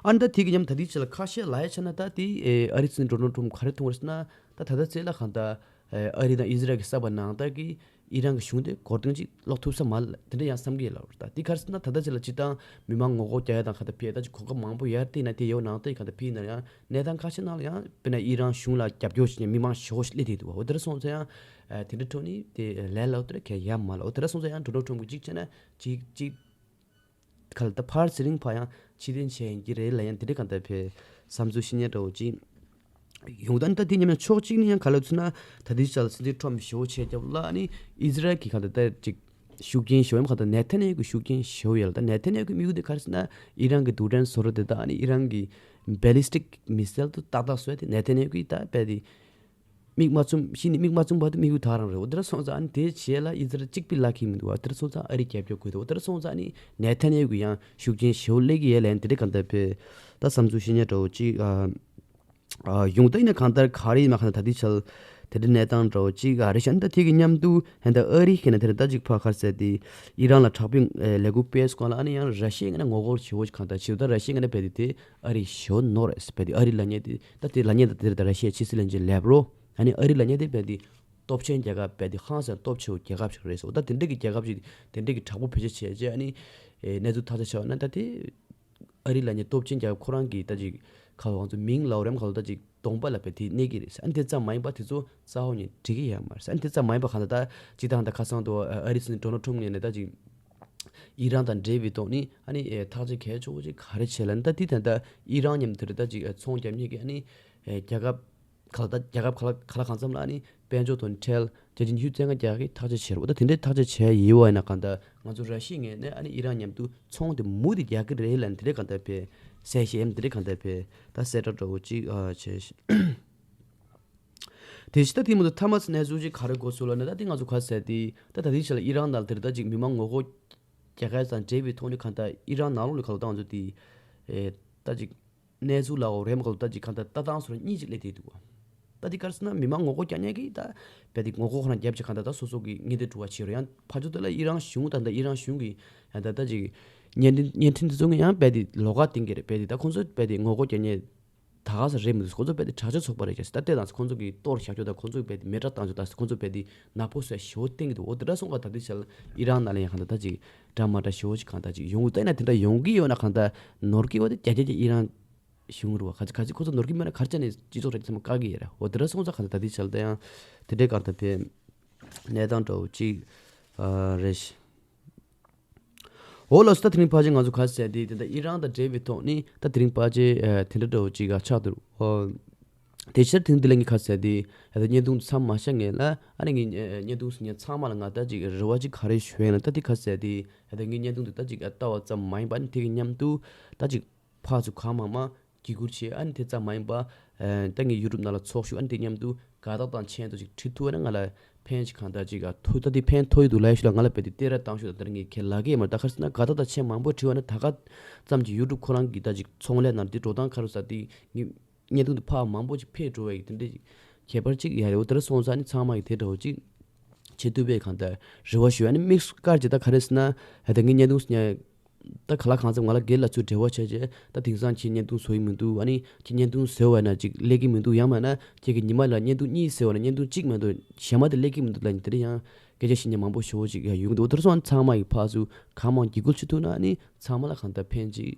ཨ་ནི་ད་དེ་གི་མཉམ་ད་དེ་ཅི་ལ་ཁ་ཤས་ལ་ཡ་ཆ་ན་ད་དེ་ཨ་རི་སྲིད་འཛིན་ཌོ་ནལ་ཊམ་ག་རེ་མཐོང་བ་རེད་ཟེར་ན་ད་ད་ལྟ་ཚེ་ལ་གང་ལྟར། ཨ་རི་དང་ཨི་ཟི་རལ་གྱི་གསར་པ་ནང་ལྟར་གྱི་ཨི་རན་གྱི་གཞུང་དེ་འགོར་འདུན་ཅིག་སློག་ཐུབ་ས་མ་རེད་དེ་འདྲ་ཡང་བསམ་གྱི་ཡོད་ལབ་རེད། ད་དེ་ག་རེ་ཟེར་ན་ད་ལྟ་ཅིག་ལ་སྤྱིར་བཏང་མི་མང་ངོ་རྒོལ་རྒྱག་ཡ་དང་ག་ད་ཕེ་ད་ཅིག་གོ་སྐབས་མང་པོ་ཡར་བལྟས་ན་དེ་ཡོད་ནང་ལྟ་ཡི་ག་ད་ཕེ་ཡིན་ན་ཡང་གནས་སྟངས་ཁ་ཤས་ནང་ལ་ཡང་དཔེར་ན་ཨི་རན་གཞུང་ལ་རྒྱབ་སྐྱོར་བྱེད་མཁན་མི་མང་ཞེ་པོ་ཞིག་སླེབས་བསྡད་འདུག་བ། འོ་དེ་འདྲ་སོང་ཙང་ཡང་ཨ་དེ་འདྲ་ཐོག་ནས་དེ་ལས་སླ་པོ་དེ་འདྲ་གང་ཡང་ཡོད་མ་རེད། འོ་དེ་འདྲ་སོང་ཙང་ཡང་འགྲོ་གྲོན་ཁྲོམ་གྱི་གཅིག་བྱས་ན་གཅིག་གཅིག་ག་ལ་ད་ཕར་ཚེ་རིང་ཕར་ཡང་ཕྱིར་འཐེན་བྱས་ཡིན་གྱི་རེད་ལ་ཡང་དེ་འདྲ་གང་ལྟར་བས་བསམ་ཚུལ་བཤད་མཁན་འདྲ་བོ་ཅིག་ཡོང་། ད་ནི་ད་དེ་མཉམ་ཡང་ཕྱོགས་གཅིག་ནས་ཡང་ག་ལ་ཚུད་ན་ད་དེ་ཆ་ལ་སྲིད་འཛིན་ཁྲོམ་ཞེ་པོ་བྱས་རྒྱབ་ལ་ནི་ཨི་ཟི་རལ་གྱི་གང་ལྟར་ད་ཅིག་ཤུགས་རྐྱེན་ཞེ་པོ་ཡང་གང་ལྟར་ནེ་ཐན་ཡ་ཧུ་གི་ཤུགས་རྐྱེན་ཞེ་པོ་ཡོད་ལ། ད་ནེ་ཐན་ཡ་ཧུ་གི་དམིགས་ཡུལ་དེ་ག་རེ་ཟེར་ན་ཨི་རན་གྱི་རྡུལ་ཕྲན་བཟོ་གྲྭ་དེ་དག་ནི་ཨི་རན་གྱི་ballistic missile་དུ་ཏག་ཏག་བཟོས་ཏེ་ནེ་ཐན་ཡ་ཧུ་གིས་ད་རྦད་དེ་མིག་མ་བཙུམ་གཞི་ནས་མིག་མ་བཙུམ་བར་དུ་དམིགས་ཡུལ་དེ་རང་རེད། འོ་དེ་འདྲ་སོང་ཙང་ཨ་ནི་དེ་བྱས་ལ་ཨི་ཟི་རལ་གཅིག་པུས་ལབ་ཀྱི་མི་འདུག་བ། དེ་འདྲ་སོང་ཙང་ཨ་རི་རྒྱབ་སྐྱོར་དགོས་འདུག་འོ་དེ་འདྲ་སོང་ཙང་ཨ་ནི་ནེ་ཐན་ཡ་ཧུ་གི་ཡང་ཤུགས་རྐྱེན་ཞེ་པོ་སླེབས་ཀྱི་ཡོད་ལན་དེ་འདྲ་གང་ལྟར་བས་ད་བསམ་ཚུལ་བཤད་མཁན་འདྲ་བོ་ཅིག་ཨ་ཨ་ཡོང་ད་ཡིན་ན་གང་ལྟར་ག་རེ་ཡིན་མ་གང་ལྟར་ད་ལྟའི་ཆར་དེ་འདྲ་གནས་སྟངས་འདྲ་བོ་ཅིག་ཨ་རེ་བྱས་ན་ད་དེ་གི་མཉམ་དུ་ཧན་ད་ཨ་རི་ཁེ་ན་དེ་འདྲ་ད་ཅིག་ཕ་ག་རེ་ཟེར་དེ་ཨི་རན་ལ་དྲག་པོའི་ལས་འགུལ་སྤེལ་སྐོར་ལ་ཨ་ནི་ཡང་ར་ཤི་ཡའི་ངོ་རྒོལ་ཞེ་པོ་ཅིག་གང་ལྟར་བྱེད་འདུག་ད་ར་ཤི་ཡའི་ངོས་ནས་བས་དེ་དེ། ཨ་རི་ཞོ་ནོར་ཨེས་བས་དེ་ཨ་རི་ལབ་མཁན་དེ་ད་དེ་ལབ་མཁན་ད་དེ་རེད། ད་ར་ཤི་ཡའི་ཕྱི་སྲིད་བློན་ཆེན་ལེབ་རོ་ཨ་ནི་ཨ་རི་ལབ་མཁན་དེ་བས་དེ་སྟོབས་ཆེན་རྒྱལ་ཁབ་བས་དེ་ཧང་སང་སྟོབས་ཆེ་བའི་རྒྱལ་ཁབ་ཞིག་རེད་ཟེར། འོ་ད་དེ་འདྲ་གི་རྒྱལ་ཁབ་ཞིག་དེ་འདྲ་གི་དྲག་པོ་བེད་སྤྱོད་བྱས་རྗེས་ཨ་ནི་ཨེ་གནས་ཚུལ་ཐག་གཅོད་བྱས་པ་ན་ད་དེ་ཨ་རི་ལབ་མཁན་སྟོབས་ཆེན་རྒྱལ་ཁབ་ཁོ་རང་གི་ད་ཅིག་ཁ་ལོ་ང་ཚོ་མིང་ལབ་རེམ་ཁ་ལོ་ད་ཅིག་གདོང་པ་ལ་བས་དེ་གནས་ཀྱི་རེད་ཟེར། ཨ་ནི་དེ་ཙམ་མ་ཡིན་པ་དེ་ཚོ་རྩ་བ་ཉིད་འགྲིག་གི་ཡོད་མ་རེད་ཟེར། ཨ་ནི་དེ་ཙམ་མ་ཡིན་པ་གང་ལྟར་ད་ཅིག་ད་ད་ཁ་སང་དུ་ཨ་རི་སྲིད་འཛིན་ཌོ་ནལ་ཊམ་ངོས་ནས་ད་ཅིག་ཨི་རན་དང་འབྲེལ་བའི་ཐོག་ནས་ཨ་ནི་ཨེ་ཐག་གཅོད་གལ་ཆེ་བོ་ཅིག་ག་རེ་བྱས་ལབ་ན་ད་དེ་ད་ལྟ་ཨི་རན་མཉམ་དུ་རེད་ད་ཅིག་ཨེ་ཚོང་རྒྱག་མཁན་གྱི་ཨ་ནི་ཨེ་རྒྱལ་ཁབ་ག་ལ་ད་རྒྱལ་ཁབ་ག་ལ་ག་ལ་གང་འཚམ་ལ་ཨ་ནི་དཔལ་འབྱོར་དང་ཁྲལ་བརྒྱ་ཆ་ཉི་ཤུ་རྩ་ལྔ་རྒྱག་གི་ཐག་གཅོད་བྱས་རེད། འོ་ད་དེ་འདྲའི་ཐག་གཅོད་བྱས་ཡོད་པ་ཡིན་ན་གང་ལྟར་ང་ཚོ་ར་ཤི་ཡའི་ངོས་ནས་ཨ་ནི་ཨི་རན་མཉམ་དུ་ཚོང་དེ་མུ་མཐུད་རྒྱག་གི་རེད་ལབ་ནས་དེ་འདྲའི་གང་ལྟར་བས་གསལ་བཤད་ཡིན་དེ་འདྲའི་གང་ལྟར་བས་ད་གསལ་བསྒྲགས་འདྲ་བོ་ཅིག་ཨ་བྱས་ཤིང་། དེ་བཞིན་ད་དེ་མ་གཏོགས་ཐ་མ་གནས་ཚུལ་ཅིག་ག་རེ་གོ་སོང་ལབ་ན་ད་དེ་ང་ཚོ་ག་ཟེར་དེ་ད་ད་དེ་ཆ་ལ་ཨི་རན་ནང་དེར་ད་ཅིག་མི་མང་ངོ་རྒོལ་རྒྱག་མཁན་དང་འབྲེལ་བའི་ཐོག་ནས་གང་ལྟར་ཨི་རན་ནང་ལོགས་ལ་ག་ལ་ད་ང་ཚོ་དེ་ཨེ་ད་ཅིག་གནས་ཚུལ་ལ་འོ་རེམ་ག་ལ་ད་ཅིག་གང་ལྟར་ལྟ་སྟངས་སོགས་གཉིས་ཅིག་སླེབས་བསྡད་འདུག་བ། ད་དེ་ག་རེ་ཟེར་ན་མི་མང་ངོ་རྒོལ་རྒྱག་མཁན་གྱིས་ད་བས་དེ་ངོ་རྒོལ་ཁོ་རང་རྒྱབ་ཅིག་གང་ལྟར་ད་སོ་སོ་གི་ངན་འདོད་འགྲོ་བ་བྱེད་རོགས་ཡང་ཕར་ཕྱོགས་དེ་ལ་ཨི་རན་གཞུང་དང་ད་ཨི་རན་གཞུང་གི་ཡང་ད་ད་ཅིག་བརྙན་འཕྲིན་བརྙན་འཕྲིན་དེ་ཚོ་ངས་ཡང་བས་དེ་ལོགས་ཀ་བཏིང་གི་རེད། བས་དེ་ད་ཁོང་ཚོ་བས་དེ་ངོ་རྒོལ་རྒྱག་མཁན་ད་ག་ས་རེད་མི་འདུག་ཁོང་ཚོ་བས་དེ་དྲག་སྤྱོད་ཚོགས་པ་རེད་ཅེས་ད་ལྟའི་དང་ཁོང་ཚོ་གི་གཏོར་བཞག་རྒྱུ་དང་ཁོང་ཚོ་བས་དེ་མེ་སྲེག་བཏང་རྒྱུ་དང་ཁོང་ཚོ་བས་དེ་ནག་པོ་བཟོས་ཞེ་པོ་བསྟན་གྱི་འདུག་འོ་དེ་འདྲ་སོང་ཙང་ད་དེ་ཆ་ལ་ཨི་རན་ནང་ལ་ཡང་གང་ལྟར་ད་ཅིག་འདྲ་མ་འདྲ་ཞེ་པོ་ཅིག་གང་ལྟར་ཅིག་ཡོང་གི་ད་ཡིན་ན་དེ་འདྲ་ཡོང་གི་ཡོད་ན་གང་ལྟར་ནོར་གི་ཡོད་དེ་བརྒྱ་ཆ་བརྒྱ་ཨི་རན་གཞུང་རུ་བ་ག་ཅི་ག་ཅི་ཁོ་ཚོ་ནོར་གི་མེད་ན་གར་ཅན་ནས་སྤྱི་ཚོགས་རེ་ཚང་མ་བཀག་གི་ཡོད་རེད། འོ་དེ་འདྲ་སོང་ཙང་གང་ལྟར་ད་དེ་ཆ་ལ་ད་ཡང་དེ་འདྲའི་གང་ལྟར་བས་གནས་སྟངས་འདྲ་བོ་ཅིག་ཨ་རེད་ཤག་འོ་ལགས་སོ། ད་དེ་རིང་ཕལ་ཆེར་ང་ཚོ་ག་ཟེར་དེ་དེ་འདྲ་ཨི་རན་དང་འབྲེལ་བའི་ཐོག་ནས་ད་དེ་རིང་ཕལ་ཆེར་ཨ་དེ་འདྲ་འདྲ་བོ་ཅིག་ཨ་ཆགས་འདུག་འོ་དེ་ཕྱིར་དེ་རིང་འདི་ལ་ངས་ག་ཟེར་དེ་ཨ་ད་བརྙན་ཐུང་མཚམས་མ་བཞག་སྔོན་ལ་ཨ་ནི་ངས་ཨ་བརྙན་ཐུང་གཟིགས་མཁན་ཚང་མ་ལ་ང་ད་ཅིག་རེ་བ་ཅིག་ག་རེ་ཞུ་ཡིན་ལ་ད་དེ་ག་ཟེར་དེ་ཨ་ད་ངས་བརྙན་ཐུང་འདི་ད་ཅིག་ཨ་ལྟ་བ་ཙམ་མ་ཡིན་པ་ཨ་ནི་དེ་གི་མཉམ་དུ་ད་ཅིག་ཕར་ཚུར་གང་མང་མང་བརྒྱུད་བསྐུར་བྱས། ཨ་ནི་དེ་ཙམ་མ་ཡིན་པ། ཨ་ད་ངས་ཡུ་ཊུབ་ནང་ལ་ཚོགས་ཞུགས། ཨ་ནི་དེ་མཉམ་དུ་དགའ་རྟགས་དང་མཆན་དུ་ཅིག་བྲིས་ཐུབ་ན་ང་ལ་ཕན་ཅིག་གང་ལྟར་ཅིག་ཨ་ཐུག་ད་དེ་ཕན་ཐོགས་ཡི་འདུག་ལབ་ཞུ་ལ་ང་ལ་བས་དེ་སྟེར་ར་བཏང་ཞུ་ད་ལྟར་ངས་ཁས་ལ་གི་ཡོད་མ་རེད། ད་ག་རེ་ཟེར་ན་དགའ་རྟགས་དང་མཆན་མང་པོ་བྲིས་པ་ན་ད་ག་ཙམ་གྱི་ཡུ་ཊུབ་ཁོ་རང་གི་ད་ཅིག་ཚོང་ལས་ནང་དེ་འགྲོ་སྟངས་ག་རེ་ཟ་དེ་ངས་བརྙན་ཐུང་དེ་ཕར་མང་པོ་ཅིག་ཕེབས་འགྲོ་བའི་དེ་འདྲ་ཁྱད་པར་ཅིག་ཡ་རེད། འོ་དེ་འདྲ་སོང་ཙང་ཨ་ནི་ཚང་མ་གི་དེ་འདྲ་བོ་ཅིག་བྱེད་ཐུབ་པའི་གང་ལྟར་རེ་བ་ཞུ། ཨ་ནི་དམིགས་སུ་བཀར་གྱི་ད་ག་རེ་ཟེར་ན་ཨ་ད་ངས་བརྙན་ཐུང་ཟེར་ཉན། ད་ག་ལ་གང་འཚམ་ང་ལ་སྒེར་ལ་ཚུར་འབྲེལ་བ་བྱས་རྗེས་ད་དེང་སང་ཁྱེད་བརྙན་ཐུང་བཟོ་ཡི་མི་འདུག་ཨ་ནི་ཁྱེད་བརྙན་ཐུང་བཟོས་པ་ན་ཅིག་སླེབས་ཀྱི་མི་འདུག་ཡང་མིན་ན་ཁྱེད་ཀྱི་ཉི་མ་ལ་བརྙན་ཐུང་གཉིས་བཟོས་པ་ན་བརྙན་ཐུང་གཅིག་མ་གཏོགས་གཞན་མ་དེ་སླེབས་ཀྱི་མི་འདུག་ལབ་ནས་དེ་འདྲ་ཡང་སྐད་ཆ་བཤད་མཁན་མང་པོ་ཞེ་པོ་ཅིག་ཡང་ཡོང་གི་འདུག་འོ་དེ་ཚོ་ཚང་མ་ཡི་ཕར་ཚུར་གང་མང་འཇིགས་སྐུལ་བྱེད་ཐུབ་ན་ཨ་ནི་ཚང་མ་ལ་གང་ལྟར་ཕན་ཅིག་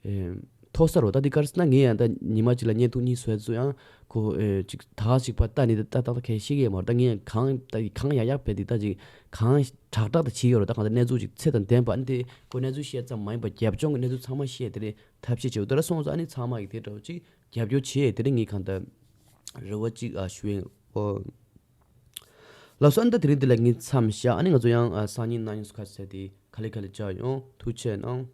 ཨེ་ཐོགས་ས་རོ། ད་འདི་ག་རེ་ཟེར་ན་ངས་ཡང་ད་ཉི་མ་གཅིག་ལ་བརྙན་ཐུང་གཉིས་བཟོས་ཚུལ་ཡང་ཁོ་ཨེ་ཅིག་ད་ག་ཅིག་ཕར་ལྟ་ནི་ད་ལྟ་ད་ལྟ་གས་ཤེས་ཀྱི་ཡོད་མ་རེད། ད་ངས་ཡང་གང་ད་གང་ཡག་ཡག་བས་འདི་ད་ཅིག་གང་དྲག་དྲག་ད་བྱེད་ཀྱི་ཡོད་རེད། ད་གང་ད་གནས་ཚུལ་ཅིག་ཚད་དང་ལྡན་པ་ཨ་ནི་དེ་ཁོ་གནས་ཚུལ་བཤད་ཙམ་མ་ཡིན་པ་རྒྱབ་ལྗོངས་ཀྱི་གནས་ཚུལ་ཚང་མ་བཤད་དེ་རེད་ཐབས་ཤེས་བྱེད། འོ་དེ་འདྲ་སོང་ཙང་ཨ་ནི་ཚང་མ་ཡིས་དེ་འདྲ་བོ་ཅིག་རྒྱབ་སྐྱོར་བྱེད་དེ་རེད། ངས་གང་ལྟར་རེ་བ་ཅིག་ཨ་ཞུ་ཡིན། ཨོ་ལགས་སོ། ཨ་ནི་ད་དེ་རིང་འདི་ལ་ངས་མཚམས་བཞག་ཨ་ནི་ང་ཚོ་ཡང་ཨ་སང་ཉིན་གནངས་ཉིན་སུ་ཁ་ཟེར་དེ་ག་ལེ་ག་ལེ་བཅར་ཡོང་། ཐུགས་རྗེ་གནང་།